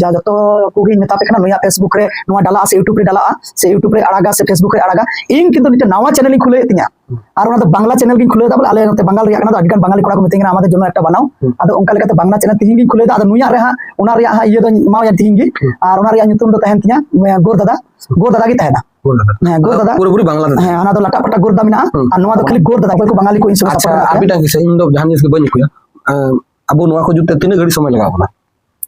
ᱡᱟ-, ᱡᱚᱛᱚ ᱠᱚᱜᱮᱧ ᱢᱮᱛᱟ ᱯᱮ ᱠᱟᱱᱟ, ᱱᱩᱭᱟᱜ ᱯᱷᱮᱥᱵᱩᱠ ᱨᱮ ᱱᱚᱣᱟ ᱰᱟᱞᱟᱜᱼᱟ ᱥᱮ ᱤᱭᱩᱴᱩᱵᱽ ᱨᱮ ᱰᱟᱞᱟᱜᱼᱟ ᱥᱮ ᱯᱷᱮᱥᱵᱩᱠ ᱨᱮ ᱟᱲᱟᱜᱟ᱾ ᱤᱧ ᱠᱤᱱᱛᱩ ᱢᱤᱫᱴᱮᱱ ᱱᱟᱣᱟ ᱪᱮᱱᱮᱞ ᱤᱧ ᱠᱷᱩᱞᱟᱹᱣᱮᱫ ᱛᱤᱧᱟ᱾ ᱦᱩᱸ᱾ ᱟᱨ ᱚᱱᱟ ᱫᱚ ᱵᱟᱝᱞᱟ ᱪᱮᱱᱮᱞ ᱜᱤᱧ ᱠᱷᱩᱞᱟᱹᱣ ᱮᱫᱟ, ᱵᱚᱞᱮ ᱟᱞᱮ ᱱᱚᱛᱮ ᱵᱟᱝᱜᱟᱞ ᱨᱮᱭᱟᱜ ᱠᱟᱱᱟ, ᱟᱹᱰᱤ ᱜᱟᱱ ᱵᱟᱝᱜᱟᱞᱤ ᱠᱚᱲᱟ ᱠᱚ ᱢᱤᱛᱟᱹᱧ ᱠᱟᱱᱟ, "ᱟᱢᱟᱫᱮᱨ ᱡᱚᱱᱱᱚ ᱮᱠᱴᱟ ᱵᱟᱱᱟᱣ᱾" ᱦᱩᱸ᱾ ᱟᱫᱚ ᱚᱱᱠᱟ ᱞᱮᱠᱟᱛᱮ ᱵᱟᱝᱞᱟ ᱪᱮᱱᱮᱞ ᱛᱤᱦᱤᱧ ᱜᱤᱧ ᱠᱷᱩᱞᱟᱹᱣ ᱮᱫᱟ᱾ ᱟᱫᱚ ᱱᱩᱭᱟᱜ ᱨᱮ ᱦᱟᱸᱜ, ᱚᱱᱟ ᱨᱮᱭᱟᱜ ᱦᱟᱸᱜ ᱤᱭᱟᱹ ᱫᱚᱧ ᱮᱢᱟᱣᱟᱭᱟ ᱛᱤᱦᱤᱧ ᱜᱮ᱾ ᱦᱩᱸ᱾ ᱟᱨ ᱚᱱᱟ ᱨᱮᱭᱟᱜ ᱧᱩᱛᱩᱢ ᱫᱚ ᱛᱟᱦᱮᱱ ᱛᱤᱧᱟ, ᱮ, ᱜᱳᱨ ᱫᱟᱫᱟ, ᱜᱳᱨ ᱫᱟᱫᱟ ᱜᱮ ᱛᱟᱦᱮᱱᱟ᱾ ᱜᱳᱨ ᱫᱟᱫᱟ᱾ ᱦᱮᱸ, ᱜᱳᱨ ᱫᱟᱫᱟ᱾ ᱯᱩᱨᱟᱹᱯᱩᱨᱤ ᱵᱟᱝᱞᱟ ᱫᱟᱫᱟ᱾ ᱦᱮᱸ, ᱚᱱᱟ ᱫᱚ ᱞᱟᱴᱟ ᱯᱟᱴᱟ ᱜᱳᱨ ᱫᱟᱫᱟ ᱢᱮᱱᱟᱜᱼᱟ, ᱦᱩᱸ᱾ ᱟᱨ ᱱᱚᱣᱟ ᱫᱚ ᱠᱷᱟᱹᱞᱤ ᱜᱳᱨ ᱫᱟᱫᱟ, ᱚᱠᱚᱭ ᱠᱚ ᱵᱟᱝᱜᱟᱞᱤ ᱠᱚ ᱤᱧ ᱥᱚᱸᱜᱮ ᱟᱪᱪᱷᱟ, support ᱟᱨ ᱠᱟᱱᱟ᱾ ᱢᱤᱫᱴᱟᱝ ᱠᱤᱥᱟᱹ, ᱤᱧ ᱫᱚ ᱡᱟᱦᱟᱸ ᱡᱤᱱᱤᱥ ᱜᱮ ᱵᱟᱹᱧ ᱟᱹᱭᱠᱟᱹᱣᱟ᱾ ᱮᱸ, ᱟᱵᱚ ᱱᱚᱣᱟ ᱠᱚ ᱡᱩᱛ ᱛᱮ ᱛᱤᱱᱟᱹᱜ ᱜᱷᱟᱹᱲᱤᱡ ᱥᱚᱢᱚᱭ ᱞᱟᱜᱟᱣ ᱵᱚᱱᱟ?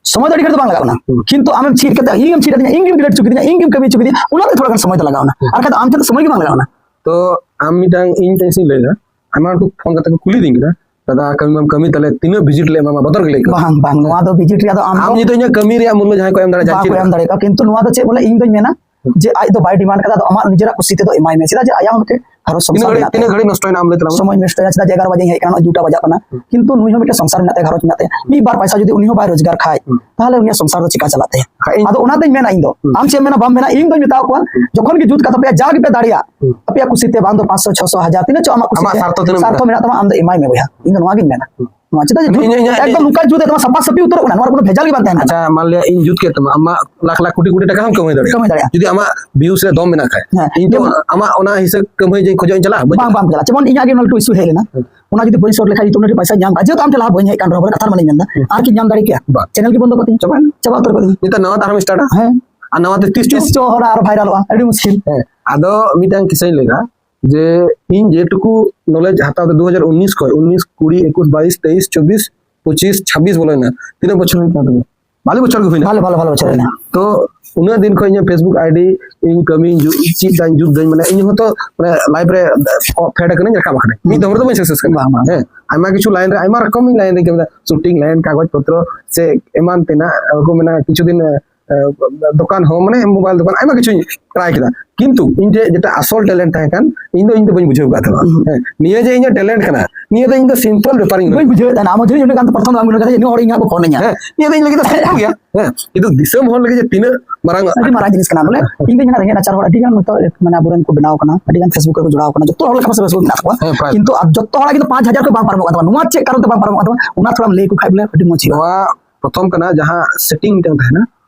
ᱥᱚᱢᱚᱭ ᱫᱚ ᱟᱹᱰᱤ ᱜᱷᱟᱹᱲᱤᱡ ᱫᱚ ᱵᱟᱝ ᱞᱟᱜᱟᱣ ᱠᱟᱱᱟ᱾ ᱦᱩᱸ᱾ ᱠᱤᱱᱛᱩ ᱟᱢᱮᱢ ᱪᱮᱫ ᱠᱟᱛᱮ, ᱤᱧᱮᱢ ᱪᱮᱫ ᱟᱹᱫᱤᱧᱟ, ᱤᱧ ᱜᱮᱢ ᱰᱤᱞᱮᱴ ᱦᱚᱪᱚ ᱠᱤᱫᱤᱧᱟ, ᱤᱧ ᱜᱮᱢ ᱠᱟᱹᱢᱤ ᱦᱚᱪᱚ ᱠᱤᱫᱤᱧᱟ, ᱚᱱᱟ ᱛᱮ ᱛᱷᱚᱲᱟ ᱜᱟᱱ ᱥᱚᱢᱚᱭ ᱫᱚ ᱞᱟᱜᱟᱣ ᱮᱱᱟ᱾ ᱦᱩᱸ᱾ ᱟᱨ ᱠᱷᱟᱡ ᱫᱚ ᱟᱢ ᱴᱷᱮᱱ ᱫᱚ ᱥᱚᱢᱚᱭ ᱜᱮ ᱵᱟᱝ ᱞᱟᱜᱟᱣ ᱮᱱᱟ᱾ ᱛᱚ ᱟᱢ ᱢᱤᱫᱴᱟᱝ, ᱤᱧ ᱢᱤᱫᱴᱟᱝ ᱤᱧ ᱞᱟᱹᱭ ᱮᱫᱟ, ᱟᱭᱢᱟ ᱦᱚᱲ ᱠᱚ ᱯᱷᱳᱱ ᱠᱟᱛᱮ ᱠᱚ ᱠᱩᱞᱤ ᱫᱤᱧ ᱠᱟᱱᱟ, "ᱫᱟᱫᱟ, ᱠᱟᱹᱢᱤ ᱢᱟᱢ ᱠᱟᱹᱢᱤ, ᱛᱟᱦᱞᱮ ᱛᱤᱱᱟᱹᱜ ᱵᱷᱤᱡᱤᱴ ᱞᱮ ᱮᱢᱟᱢᱟ?" ᱵᱚᱛᱚᱨ ᱜᱮ ᱞᱟᱹᱭ ᱠᱟᱱᱟ᱾ ᱵᱟᱝ, ᱵᱟᱝ, ᱱᱚᱣᱟ ᱫᱚ ᱵᱷᱤᱡᱤᱴ ᱨᱮᱭᱟᱜ ᱫᱚ ᱟᱢ ᱟᱢ ᱫᱚ ᱡᱩᱫᱤ ᱤᱧᱟᱹᱜ ᱠᱟᱹᱢᱤ ᱨᱮᱭᱟᱜ ᱢᱩᱞᱞᱚ ᱡᱟᱦᱟᱸᱭ ᱠᱚ ᱮᱢ ᱫᱟᱲᱮᱭᱟᱜᱼᱟ, ᱵᱟᱠᱚ ᱪᱟᱹᱞ ᱮᱢ ᱫᱟᱲᱮᱭᱟᱜᱼᱟ, ᱠᱤᱱᱛᱩ ᱱᱚᱣᱟ ᱫᱚ ᱪᱮᱫ ᱵᱚᱞᱮ, ᱤᱧ ᱫᱚᱧ ᱢᱮᱱᱟ ᱦᱩᱸ᱾ ᱡᱮ ᱟᱡ ᱫᱚ ᱵᱟᱭ ᱰᱤᱢᱟᱱᱰ ᱠᱟᱫᱟ, ᱟᱫᱚ ᱟᱢᱟᱜ ᱱᱤᱡᱮᱨᱟᱜ ᱠᱩᱥᱤ ᱛᱮᱫᱚ ᱮᱢᱟᱭ ᱢᱮ, ᱪᱮᱫᱟᱜ ᱡᱮ ᱟᱭᱟᱜ ᱦᱚᱸ ᱢᱤᱫᱴᱮᱱ ᱜᱷᱟᱨᱚᱸᱡᱽ ᱥᱚᱝᱥᱟᱨ ᱛᱤᱱᱟᱹᱜ ᱜᱷᱟᱹᱲᱤᱡ, ᱢᱮᱱᱟᱜ ᱛᱟᱭᱟ᱾ ᱛᱤᱱᱟᱹᱜ ᱜᱷᱟᱹᱲᱤᱡ ᱱᱚᱥᱴᱚᱭᱮᱱᱟ ᱟᱢ ᱞᱟᱹᱭ ᱛᱟᱞᱟᱝ ᱢᱮ? ᱥᱚᱢᱚᱭ ᱱᱚᱥᱴᱚᱭᱮᱱᱟ, ᱪᱮᱫᱟᱜ ᱡᱮ ᱮᱜᱟᱨᱚ ᱵᱟᱡᱮ ᱦᱮᱡ ᱟᱠᱟᱱᱟ, ᱱᱚᱜᱼᱚᱭ ᱫᱩᱴᱟ ᱵᱟᱡᱟᱜ ᱠᱟᱱᱟ᱾ ᱦᱩᱸ᱾ ᱠᱤᱱᱛᱩ ᱱᱩᱭ ᱦᱚᱸ ᱢᱤᱫᱴᱮᱱ ᱥᱚᱝᱥᱟᱨ ᱢᱮᱱᱟᱜ ᱛᱟᱭᱟ, ᱢᱤᱫ ᱵᱟᱨ ᱯᱚᱭᱥᱟ ᱡᱩᱫᱤ ᱩᱱᱤ ᱦᱚᱸ ᱵᱟᱭ ᱨᱳᱡᱽᱜᱟᱨ ᱠᱷᱟᱡ, ᱦᱩᱸ᱾ ᱛᱟᱦᱞᱮ ᱩᱱᱤᱭᱟᱜ ᱥᱚᱝᱥᱟᱨ ᱫᱚ ᱪᱤᱠᱟ ᱪᱟᱞᱟᱜ ᱛᱟᱭᱟ? ᱠᱷᱟᱡ ᱤᱧ ᱟᱫᱚ ᱚᱱᱟᱛᱮᱧ ᱢᱮᱱᱟ, ᱤᱧ ᱫᱚ ᱦᱩᱸ᱾ ᱟᱢ ᱪᱮᱫ ᱮᱢ ᱢᱮᱱᱟ ᱵᱟᱢ ᱢᱮᱱᱟ, ᱤᱧ ᱫᱚᱧ ᱢᱮᱛᱟᱣ ᱠᱚᱣᱟ, ᱦᱩᱸ᱾ ᱡᱚᱠᱷᱚᱱ ᱜᱮ ᱡᱩᱛ ᱠᱟᱛᱟ ᱯᱮᱭᱟ, ᱡᱟ ᱜᱮᱯᱮ ᱫᱟᱲᱮᱭᱟᱜ, ᱦᱩᱸ᱾ ᱟᱯᱮᱭᱟᱜ ᱠᱩᱥᱤ ᱛᱮ, ᱵᱟᱝ ᱫᱚ ᱯᱟᱸᱪᱥᱚ, ᱪᱷᱚᱥᱚ, ᱦᱟᱡᱟᱨ, ᱛᱤᱱᱟᱹᱜ ᱪᱚ ᱟᱢᱟᱜ ᱠᱩᱥᱤ ᱟᱢᱟᱜ ᱛᱮ᱾ ᱥᱟᱨᱛᱷᱚ ᱛᱤᱱᱟᱹᱜ ᱥᱟᱨᱛᱷᱚ ᱢᱮᱱᱟᱜ? ᱢᱮᱱᱟᱜ ᱛᱟᱢᱟ, ᱟᱢ ᱫᱚ ᱮᱢᱟᱭ ᱢᱮ ᱵᱚᱭᱦᱟ, ᱤᱧ ᱫᱚ ᱱᱚᱣᱟ ᱜᱤᱧ ᱢᱮᱱᱟ᱾ ᱦᱩᱸ᱾ ᱱᱚᱣᱟ ᱪᱮᱫᱟᱜ ᱡᱮ ᱤᱧ, ᱤᱧ, ᱤᱧ, ᱮᱠᱫᱚᱢ ᱱᱚᱝᱠᱟ ᱡᱩᱛ ᱮ ᱛᱟᱢᱟ, ᱥᱟᱯᱷᱟ ᱥᱟᱹᱯᱷᱤ ᱩᱛᱟᱹᱨᱚᱜ ᱠᱟᱱᱟ, ᱱᱚᱣᱟ ᱨᱮ ᱠᱳᱱᱳ ᱵᱷᱮᱡᱟᱞ ᱜᱮ ᱵᱟᱝ ᱛᱟᱦᱮᱱ ᱠᱟᱱᱟ᱾ ᱟᱪᱪᱷᱟ, ᱢᱟᱱ ᱞᱤᱭᱟ ᱤᱧ ᱡᱩᱛ ᱠᱮᱫ ᱛᱟᱢᱟ, ᱟᱢᱟᱜ ᱞᱟᱠᱷ ᱞᱟᱠᱷ ᱠᱳᱴᱤ ᱠᱳᱴᱤ ᱴᱟᱠᱟ ᱦᱚᱸᱢ ᱠᱟᱢᱟᱹᱭ ᱫᱟᱲᱮᱭᱟᱜᱼᱟ᱾ ᱠᱟᱢᱟᱹᱭ ᱫᱟᱲᱮᱭᱟᱜᱼᱟ᱾ ᱡᱩᱫᱤ ᱟᱢᱟᱜ ᱵᱷᱤᱭᱩᱥ ᱨᱮ ᱫᱚᱢ ᱢᱮᱱᱟᱜ ᱠᱷᱟᱡ, ᱦᱮᱸ, ᱤᱧ ᱛᱚ ᱡᱮᱢᱚᱱ ᱟᱢᱟᱜ ᱚᱱᱟ ᱦᱤᱥᱟᱹᱵ ᱠᱟᱹᱢᱟᱹᱭ ᱡᱮ ᱠᱷᱚᱡᱚᱜ ᱤᱧ ᱪᱟᱞᱟᱜᱼᱟ, ᱵᱟᱹᱧ ᱵᱟᱝ, ᱪᱟᱞᱟᱜᱼᱟ᱾ ᱵᱟᱝ ᱪᱟᱞᱟᱜᱼᱟ᱾ ᱡᱮᱢᱚᱱ ᱤᱧᱟᱹᱜ ᱜᱮ ᱱᱚᱰᱮ ᱤᱥᱩ ᱦᱮᱡ ᱞᱮᱱᱟ, ᱦᱮᱸ᱾ ᱚᱱᱟ ᱡᱩᱫᱤ ᱵᱟᱹᱧ ᱥᱚᱨᱴ ᱞᱮᱠᱷᱟᱡ, ᱡᱩᱫᱤ ᱩᱱᱟᱹᱜ ᱰᱷᱮᱨ ᱯᱚᱭᱥᱟ ᱧᱟᱢ ᱠᱷᱟᱡ, ᱡᱮᱦᱮᱛᱩ ᱟᱢ ᱴᱷᱮᱱ ᱞᱟᱦᱟ ᱵᱟᱹᱧ ᱦᱮᱡ ᱠᱟᱱ ᱨᱮᱦᱚᱸ, ᱵᱚᱞᱮ ᱠᱟᱛᱷᱟ ᱨᱮ ᱢᱟᱱᱮᱧ ᱢᱮᱱᱫᱟ, ᱦᱮᱸ᱾ ᱟᱨ ᱠᱤ ᱧᱟᱢ ᱫᱟᱲᱮ ᱠᱮᱭᱟ? ᱵᱟᱝ᱾ ᱪᱮᱱᱮᱞ ᱜᱮ ᱵᱚᱱᱫᱚ ᱠᱟᱛᱤᱧ᱾ ᱪᱟᱵᱟᱭᱮᱱᱟ᱾ ᱪᱟᱵᱟ ᱩᱛᱟᱹᱨ ᱠᱟᱛᱤᱧ᱾ ᱱᱮᱛᱟᱨ ᱱᱟᱣᱟ ᱛᱮ ᱟᱨᱦᱚᱸ ᱥᱴᱟᱨᱴᱟ᱾ ᱦᱮᱸ᱾ ᱟᱨ ᱱᱟᱣᱟ ᱛᱮ ᱛᱤᱥ ᱪᱚ ᱛᱤᱥ ᱪᱚ ᱦᱚᱲ ᱟᱨ ᱵᱷᱟᱭᱨᱟᱞᱚᱜᱼᱟ, ᱟᱹᱰᱤ ᱢᱩᱥᱠᱤᱞ᱾ ᱦᱮᱸ᱾ ᱟᱫᱚ ᱢᱤᱫᱴᱟᱝ ᱠᱤᱥᱟᱹᱧ ᱞᱟᱹᱭᱫᱟ, ᱡᱮ ᱤᱧ ᱡᱮᱴᱩᱠᱩ ᱱᱚᱞᱮᱡᱽ ᱦᱟᱛᱟᱣ ᱫᱟ ᱫᱩ ᱦᱟᱡᱟᱨ ᱩᱱᱤᱥ ᱠᱷᱚᱱ, ᱩᱱᱤᱥ, ᱠᱩᱲᱤ, ᱮᱠᱩᱥ, ᱵᱟᱭᱤᱥ, ᱛᱮᱭᱤᱥ, ᱪᱚᱵᱵᱤᱥ, ᱯᱚᱸᱪᱤᱥ, ᱪᱷᱟᱵᱵᱤᱥ ᱵᱚᱞᱚᱭᱮᱱᱟ, ᱛᱤᱱᱟᱹᱜ ᱵᱚᱪᱷᱚᱨ ᱦᱩᱭᱩᱜ ᱠᱟᱱ ᱛᱟᱵᱚᱱᱟ? ᱵᱷᱟᱞᱮ ᱵᱚᱪᱷᱚᱨ ᱜᱮ ᱦᱩᱭᱱᱟ᱾ ᱵᱷᱟᱞᱮ, ᱵᱷᱟᱞᱮ, ᱵᱷᱟᱞᱮ ᱵᱚᱪᱷᱚᱨ ᱦᱩᱭᱱᱟ᱾ ᱛᱚ ᱩᱱᱟᱹᱜ ᱫᱤᱱ ᱠᱷᱚᱱ ᱤᱧᱟᱹᱜ Facebook ID ᱤᱧ ᱠᱟᱹᱢᱤᱧ ᱡᱩᱛ, ᱪᱮᱫ ᱫᱟᱹᱧ, ᱡᱩᱛ ᱫᱟᱹᱧ, ᱢᱟᱱᱮ ᱤᱧ ᱦᱚᱸᱛᱚ ᱢᱟᱱᱮ ᱞᱟᱭᱤᱵᱷ ᱨᱮ ᱯᱷᱮᱰ ᱟᱠᱟᱱᱟᱹᱧ, ᱨᱟᱠᱟᱵ ᱟᱠᱟᱱᱟᱹᱧ, ᱢᱤᱫ ᱫᱚᱢ ᱨᱮᱫᱚ ᱵᱟᱹᱧ ᱥᱟᱠᱥᱮᱥ ᱠᱟᱱᱟ᱾ ᱵᱟᱝ, ᱵᱟᱝ᱾ ᱦᱮᱸ, ᱟᱭᱢᱟ ᱠᱤᱪᱷᱩ ᱞᱟᱭᱤᱱ ᱨᱮ, ᱟᱭᱢᱟ ᱨᱚᱠᱚᱢ ᱤᱧ ᱞᱟᱭᱤᱱ ᱨᱮᱧ ᱠᱟᱹᱢᱤ ᱫᱟ, ᱥᱩᱴᱤᱝ ᱞᱟᱭᱤᱱ, ᱠᱟᱜᱚᱡᱽ ᱯᱚᱛᱨᱚ ᱥᱮ ᱮᱢᱟᱱ ᱛᱮᱱᱟᱜ, ᱠᱚ ᱢᱮᱱᱟ ᱠᱤᱪᱷᱩ ᱫᱤᱱ ᱫᱚᱠᱟᱱ ᱦᱚᱸ, ᱢᱟᱱᱮ ᱢᱳᱵᱟᱭᱤᱞ ᱫᱚᱠᱟᱱ, ᱟᱭᱢᱟ ᱠᱤᱪᱷᱩᱧ ᱴᱨᱟᱭ ᱠᱮᱫᱟ, ᱠᱤᱱᱛᱩ ᱤᱧ ᱴᱷᱮᱡ ᱡᱮᱴᱟ ᱟᱥᱚᱞ ᱴᱮᱞᱮᱱᱴ ᱛᱟᱦᱮᱸ ᱠᱟᱱ, ᱤᱧ ᱫᱚ, ᱤᱧ ᱫᱚ ᱵᱟᱹᱧ ᱵᱩᱡᱷᱟᱹᱣ ᱠᱟᱫ ᱛᱟᱦᱮᱱᱟ᱾ ᱦᱩᱸ᱾ ᱦᱮᱸ, ᱱᱤᱭᱟᱹ ᱡᱮ ᱤᱧᱟᱹᱜ ᱴᱮᱞᱮᱱᱴ ᱠᱟᱱᱟ, ᱱᱤᱭᱟᱹ ᱫᱚ ᱤᱧ ᱫᱚ ᱥᱤᱢᱯᱚᱞ ᱵᱮᱯᱟᱨᱤᱧ ᱵᱟᱹᱧ ᱵᱩᱡᱷᱟᱹᱣᱮᱫ ᱛᱟᱦᱮᱱᱟ᱾ ᱟᱢ ᱦᱚᱸ ᱡᱟᱹᱱᱤᱡ ᱩᱱᱟᱹᱜ ᱜᱟᱱ ᱯᱨᱚᱛᱷᱚᱢ ᱫᱚ ᱵᱟᱢ ᱜᱩᱱᱟᱹᱣ ᱠᱟᱫᱟ ᱡᱮ ᱱᱩᱭ ᱦᱚᱲ ᱤᱧ ᱦᱟᱸᱜ ᱠᱚ ᱯᱷᱳᱱ ᱟᱹᱧᱟ᱾ ᱦᱮᱸ, ᱱᱤᱭᱟᱹ ᱫᱚ ᱤᱧ ᱞᱟᱹᱜᱤᱫ ᱫᱚ ᱥᱤᱢᱯᱚᱞ ᱜᱮᱭᱟ᱾ ᱦᱮᱸ, ᱠᱤᱱᱛᱩ ᱫᱤᱥᱚᱢ ᱦᱚᱲ ᱞᱟᱹᱜᱤᱫ ᱡᱮ ᱛᱤᱱᱟᱹᱜ ᱢᱟᱨᱟᱝ ᱟᱹᱰᱤ ᱢᱟᱨᱟᱝ ᱡᱤᱱᱤᱥ ᱠᱟᱱᱟ᱾ ᱵᱚᱞᱮ, ᱤᱧ ᱫᱚᱧ ᱢᱮᱱᱟ, ᱨᱮᱸᱜᱮᱡ ᱱᱟᱪᱟᱨ ᱦᱚᱲ ᱟᱹᱰᱤ ᱜᱟᱱ ᱱᱤᱛᱚᱜ, ᱢᱟᱱᱮ, ᱟᱵᱚᱨᱮᱱ ᱠᱚ ᱵᱮᱱᱟᱣ ᱠᱟᱱᱟ, ᱟᱹᱰᱤ ᱜᱟᱱ Facebook ᱨᱮᱠᱚ ᱡᱚᱲᱟᱣ ᱠᱟᱱᱟ, ᱡᱚᱛᱚ ᱦᱚᱲ ᱞᱮᱠᱟ ᱥᱮ Facebook ᱢᱮᱱᱟᱜ ᱛᱟᱠᱚᱣᱟ᱾ ᱦᱮᱸ, ᱯᱨᱟᱭ᱾ ᱠᱤᱱᱛᱩ ᱟᱵ-, ᱡᱚᱛᱚ ᱦᱚᱲᱟᱜ ᱠᱤᱱᱛᱩ ᱯᱟᱸᱪ ᱦᱟᱡᱟᱨ ᱠᱷᱚᱱ ᱵᱟᱝ ᱯᱟᱨᱚᱢᱚᱜ ᱠᱟᱱ ᱛᱟᱵᱚᱱᱟ᱾ ᱱᱚᱣᱟ ᱪᱮᱫ ᱠᱟᱨᱚᱱ ᱛᱮ ᱵᱟᱝ ᱯᱟᱨᱚᱢᱚᱜ ᱠᱟᱱ ᱛᱟᱵᱚᱱᱟ, ᱚᱱᱟ ᱛᱷᱚᱲᱟᱢ ᱞᱟᱹᱭ ᱟᱠᱚ ᱠᱷᱟᱡ ᱵᱚᱞᱮ ᱟᱹᱰᱤ ᱢᱚᱡᱽ ᱦᱩᱭᱩᱜᱼᱟ᱾ ᱱᱚᱣᱟ ᱯᱨᱚᱛᱷᱚᱢ ᱠᱟᱱᱟ, ᱡᱟᱦᱟᱸ ᱥᱮᱴᱤᱝ ᱢᱤᱫᱴᱟᱝ ᱛᱟᱦᱮᱱᱟ,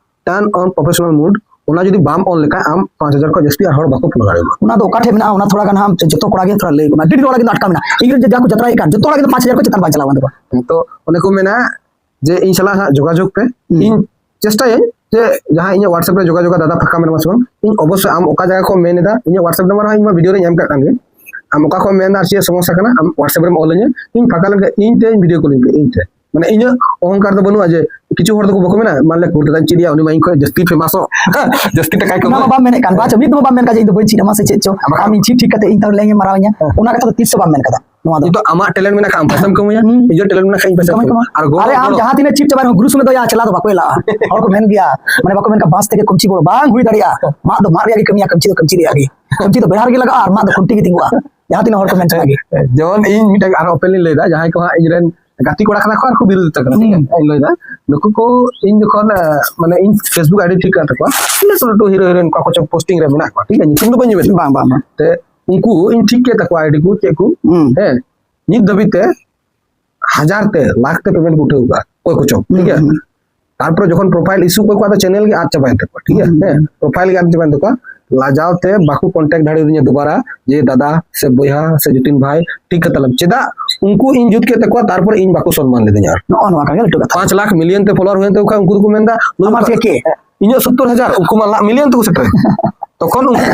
turn on professional mode, ᱚᱱᱟ ᱡᱩᱫᱤ ᱵᱟᱢ ᱚᱱ ᱞᱮᱠᱷᱟᱱ ᱟᱢ ᱯᱟᱸᱪ ᱦᱟᱡᱟᱨ ᱠᱷᱚᱱ ᱡᱟᱹᱥᱛᱤ ᱟᱨ ᱦᱚᱲ ᱵᱟᱠᱚ ᱯᱷᱳᱱ ᱫᱟᱲᱮᱭᱟᱢᱟ᱾ ᱚᱱᱟ ᱫᱚ ᱚᱠᱟ ᱴᱷᱮᱡ ᱢᱮᱱᱟᱜᱼᱟ? ᱚᱱᱟ ᱛᱷᱚᱲᱟ ᱜᱟᱱ ᱦᱟᱸᱜ ᱡᱚᱛᱚ ᱠᱚᱲᱟ ᱜᱮ ᱛᱷᱚᱲᱟ ᱞᱟᱹᱭ ᱟᱠᱚ ᱢᱮ᱾ ᱟᱹᱰᱤ ᱰᱷᱮᱨ ᱦᱚᱲ ᱜᱮ ᱟᱴᱠᱟᱣ ᱢᱮᱱᱟᱜᱼᱟ᱾ ᱤᱧ ᱨᱮᱱ ᱡᱟᱦᱟᱸ ᱠᱚ ᱡᱟᱛᱨᱟ ᱦᱮᱡ ᱠᱟᱱ, ᱡᱚᱛᱚ ᱦᱚᱲ ᱜᱮ ᱯᱟᱸᱪ ᱦᱟᱡᱟᱨ ᱠᱷᱚᱱ ᱪᱮᱛᱟᱱ ᱵᱟᱝ ᱪᱟᱞᱟᱣ ᱠᱟᱱ ᱛᱟᱠᱚᱣᱟ᱾ ᱛᱚ ᱚᱱᱮ ᱠᱚ ᱢᱮᱱᱟ ᱡᱮ ᱤᱧ ᱥᱟᱞᱟᱜ ᱦᱟᱸᱜ ᱡᱳᱜᱟᱡᱳᱜᱽ ᱯᱮ, ᱦᱩᱸ᱾ ᱤᱧ ᱪᱮᱥᱴᱟᱭᱟᱹᱧ ᱡᱮ ᱡᱟᱦᱟᱸ ᱤᱧᱟᱹᱜ WhatsApp ᱨᱮ ᱡᱳᱜᱟᱡᱳᱜᱽ ᱫᱟᱫᱟ ᱯᱷᱟᱸᱠᱟ ᱢᱮᱱᱟᱢᱟ ᱥᱮ ᱵᱟᱝ, ᱤᱧ ᱚᱵᱚᱥᱥᱳᱭ ᱟᱢ ᱚᱠᱟ ᱡᱟᱭᱜᱟ ᱠᱷᱚᱱ ᱢᱮᱱ ᱮᱫᱟ, ᱤᱧᱟᱹᱜ WhatsApp ᱱᱟᱢᱵᱟᱨ ᱦᱚᱸ ᱤᱧ ᱢᱟ ᱵᱷᱤᱰᱤᱭᱳ ᱨᱮᱧ ᱮᱢ ᱠᱟᱜ ᱠᱟᱱ ᱜᱮ, ᱟᱢ ᱚᱠᱟ ᱠᱷᱚᱱ ᱢᱮᱱ ᱮᱫᱟ ᱟᱨ ᱪᱮᱫ ᱥᱚᱢᱚᱥᱥᱟ ᱠᱟᱱᱟ, ᱟᱢ WhatsApp ᱨᱮᱢ ᱚᱞ ᱟᱹᱧᱟ, ᱤᱧ ᱯᱷᱟᱸᱠᱟ ᱞᱮᱱᱠᱷᱟᱱ ᱤᱧ ᱛᱮᱧ ᱵᱷᱤᱰᱤᱭᱳ ᱠᱚᱞ ᱟᱹᱧ ᱯᱮ, ᱤᱧ ᱛᱮ᱾ ᱢᱟᱱᱮ ᱤᱧᱟᱹᱜ ᱚᱦᱚᱝᱠᱟᱨ ᱫᱚ ᱵᱟᱹᱱᱩᱜᱼᱟ ᱡᱮ ᱠᱤᱪᱷᱩ ᱦᱚᱲ ᱫᱚᱠᱚ ᱵᱟᱠᱚ ᱢᱮᱱᱟ, ᱢᱟᱱᱮ ᱠᱩᱲᱤ ᱫᱟᱫᱟᱧ ᱪᱮᱫ ᱮᱭᱟ, ᱩᱱᱤ ᱢᱟ ᱤᱧ ᱠᱷᱚᱱ ᱡᱟᱹᱥᱛᱤ ᱯᱷᱮᱢᱟᱥᱚᱜ, ᱡᱟᱹᱥᱛᱤ ᱴᱟᱠᱟᱭ ᱚᱱᱟ ᱠᱟᱢᱟᱣᱟ᱾ ᱢᱟ ᱵᱟᱢ ᱢᱮᱱᱮᱫ ᱠᱟᱱ, ᱵᱟᱪᱚ ᱢᱤᱫ ᱫᱚ ᱵᱟᱢ ᱢᱮᱱ ᱠᱟᱱ ᱡᱮ ᱤᱧ ᱫᱚ ᱵᱟᱹᱧ ᱪᱮᱫ ᱟᱢᱟ ᱥᱮ ᱪᱮᱫ ᱪᱚ᱾ ᱵᱟᱠᱷᱟᱱ ᱟᱢ ᱤᱧ ᱪᱮᱫ ᱴᱷᱤᱠ ᱠᱟᱛᱮ ᱤᱧ ᱛᱟᱦᱚᱞᱮ ᱞᱮᱝ ᱮ ᱢᱟᱨᱟᱣ ᱤᱧᱟ, ᱚᱱᱟ ᱠᱟᱛᱷᱟ ᱫᱚ ᱛᱤᱥ ᱦᱚᱸ ᱵᱟᱢ ᱢᱮᱱ ᱠᱟᱫᱟ᱾ ᱱᱚᱣᱟ ᱫᱚ ᱱᱤᱛᱚᱜ ᱟᱢᱟᱜ ᱴᱮᱞᱮᱱᱴ ᱢᱮᱱᱟᱜ ᱠᱷᱟᱱ ᱟᱢ ᱯᱚᱭᱥᱟᱢ ᱠᱟᱢᱟᱭᱟ, ᱦᱩᱸ᱾ ᱤᱧᱟᱹᱜ ᱴᱮᱞᱮᱱᱴ ᱢᱮᱱᱟᱜ ᱠᱷᱟᱱ ᱤᱧ ᱯᱚᱭᱥᱟᱢ ᱠᱟᱹᱢᱤ ᱠᱟᱢᱟᱭᱟ᱾ ᱠᱟᱢᱟ᱾ ᱟᱨ ᱜᱚᱲᱚ ᱟᱨᱮ ᱟᱢ ᱜᱚᱲᱚ᱾ ᱡᱟᱦᱟᱸ ᱛᱤᱱᱟᱹᱜ ᱪᱤᱯ ᱪᱟᱵᱟᱭ ᱨᱮᱦᱚᱸ ᱜᱩᱨᱩ ᱥᱩᱱᱟᱹ ᱫᱚᱭᱟ ᱪᱟᱞᱟᱣ ᱫᱚ ᱵᱟᱠᱚ ᱮᱞᱟᱜᱼᱟ᱾ ᱦᱚᱲ ᱠᱚ ᱢᱮᱱ ᱜᱮᱭᱟ, ᱢᱟᱱᱮ ᱵᱟᱠᱚ ᱢᱮᱱ ᱠᱟ ᱵᱟᱸᱥ ᱛᱮᱜᱮ ᱠᱩᱢᱪᱤ ᱵᱚᱲ ᱵᱟᱝ ᱦᱩᱭ ᱫᱟᱲᱮᱭᱟᱜᱼᱟ᱾ ᱢᱟᱜ ᱫᱚ ᱢᱟᱜ ᱨᱮᱭᱟᱜ ᱜᱮ ᱠᱟᱹᱢᱤᱭᱟ, ᱠᱟᱹᱢᱪᱤ ᱫᱚ ᱠᱟᱹᱢᱪᱤ ᱨᱮᱭᱟᱜ ᱜᱮ᱾ ᱠᱟᱹᱢᱪᱤ ᱫᱚ ᱵᱮᱲᱟ ᱨᱮᱜᱮ ᱞᱟᱜᱟᱜᱼᱟ ᱟᱨ ᱢᱟᱜ ᱫᱚ ᱠᱷᱩᱱᱴᱤ ᱜᱮ ᱛᱤᱸᱜᱩᱜᱼᱟ᱾ ᱡᱟᱦᱟᱸ ᱛᱤᱱᱟᱹᱜ ᱦᱚᱲ ᱠᱚ ᱢᱮᱱ ᱪᱟᱞᱟᱜ ᱜᱮ᱾ ᱡᱮᱢᱚᱱ ᱤᱧ ᱢᱤᱫᱴᱟᱝ ᱟᱨᱦᱚᱸ openly ᱞᱟᱹᱭᱫᱟ, ᱡᱟᱦᱟᱸᱭ ᱠᱚ ᱦᱟᱸᱜ ᱤᱧ ᱨᱮᱱ ᱜᱟᱛᱮ ᱠᱚᱲᱟ ᱠᱟᱱᱟ ᱠᱚ ᱟᱨ ᱠᱚ ᱵᱤᱨᱳᱫᱷᱤᱛᱟ ᱠᱟᱱᱟ, ᱴᱷᱤᱠ ᱜᱮᱭᱟ? ᱦᱩᱸ᱾ ᱤᱧ ᱞᱟᱹᱭᱫᱟ, ᱱᱩᱠᱩ ᱠᱚ ᱤᱧ ᱡᱚᱠᱷᱚᱱ, ᱟᱸ, ᱢᱟᱱᱮ ᱤᱧ Facebook ID ᱴᱷᱤᱠ ᱠᱟᱱ ᱛᱟᱠᱚᱣᱟ, ᱞᱟᱹᱴᱩ ᱞᱟᱹᱴᱩ ᱦᱤᱨᱳ ᱦᱤᱨᱳᱭᱤᱱ ᱠᱚ ᱠᱚ ᱪᱚᱝ posting ᱨᱮ ᱢᱮᱱᱟᱜ ᱠᱚᱣᱟ, ᱴᱷᱤᱠ ᱜᱮᱭᱟ? ᱧᱩᱛᱩᱢ ᱫᱚ ᱵᱟᱹᱧ ᱢᱮᱱᱟ᱾ ᱵᱟᱝ, ᱵᱟᱝ, ᱵᱟᱝ᱾ ᱛᱮ ᱩᱱᱠᱩ ᱤᱧ ᱴᱷᱤᱠ ᱠᱮᱫ ᱛᱟᱠᱚᱣᱟ ID ᱠᱚ, ᱪᱮᱫ ᱠᱚ, ᱦᱩᱸ᱾ ᱦᱮᱸ, ᱱᱤᱛ ᱫᱷᱟᱹᱵᱤᱡ ᱛᱮ ᱦᱟᱡᱟᱨ ᱛᱮ, ᱞᱟᱠᱷ ᱛᱮ payment ᱠᱚ ᱩᱴᱷᱟᱹᱣ ᱠᱟᱜᱼᱟ, ᱚᱠᱚᱭ ᱠᱚᱪᱚᱝ, ᱴᱷᱤᱠ ᱜᱮᱭᱟ? ᱦᱩᱸ, ᱦᱩᱸ᱾ ᱛᱟᱨᱯᱚᱨᱮ ᱡᱚᱠᱷᱚᱱ profile issue ᱚᱠᱚᱭ ᱠᱚᱣᱟᱜ ᱫᱚ channel ᱜᱮ ᱟᱫ ᱪᱟᱵᱟᱭᱮᱱ ᱛᱟᱠᱚᱣᱟ, ᱴᱷᱤᱠ ᱜᱮᱭᱟ? ᱦᱩᱸ, ᱦᱮᱸ, ᱦᱩᱸ᱾ profile ᱜᱮ ᱟᱫ ᱪᱟᱵᱟᱭᱮᱱ ᱛᱟᱠᱚᱣᱟ, ᱞᱟᱡᱟᱣ ᱛᱮ ᱵᱟᱠᱚ contact ᱫᱟᱲᱮᱭᱟᱫᱤᱧᱟ ᱫᱩᱵᱟᱨᱟ, ᱡᱮ ᱫᱟᱫᱟ ᱥᱮ ᱵᱚᱭᱦᱟ ᱥᱮ ᱡᱚᱛᱤᱱ ᱵᱷᱟᱭ, ᱴᱷᱤᱠ ᱠᱟᱛᱟ ᱞᱮᱢ᱾ ᱪᱮᱫᱟᱜ ᱩᱱᱠᱩ ᱤᱧ ᱡᱩᱛ ᱠᱮᱫ ᱛᱟᱠᱚᱣᱟ, ᱛᱟᱨᱯᱚᱨᱮ ᱤᱧ ᱵᱟᱠᱚ ᱥᱚᱱᱢᱟᱱ ᱞᱤᱫᱤᱧᱟ? ᱟᱨ ᱱᱚᱜᱼᱚ ᱱᱚᱣᱟ ᱠᱟᱱ ᱜᱮᱭᱟ ᱞᱟᱹᱴᱩ ᱠᱟᱛᱷᱟ᱾ ᱯᱟᱸᱪ ᱞᱟᱠᱷ million ᱛᱮ follower ᱦᱩᱭᱮᱱ ᱛᱟᱠᱚ ᱠᱷᱟᱱ ᱩᱱᱠᱩ ᱫᱚᱠᱚ ᱢᱮᱱᱫᱟ, "ᱱᱩᱭ ᱟᱢᱟᱜ ᱫᱚ ᱪᱮᱫ ᱠᱮ? ᱤᱧᱟᱹᱜ ᱥᱚᱛᱛᱚᱨ ᱦᱟᱡᱟᱨ, ᱩᱱᱠᱩ ᱢᱟ ᱞᱟᱠᱷ million ᱛᱮᱠᱚ ᱥᱮᱴᱮᱨ ᱮᱱᱟ᱾" ᱛᱚᱠᱷᱚᱱ ᱩᱱᱠᱩ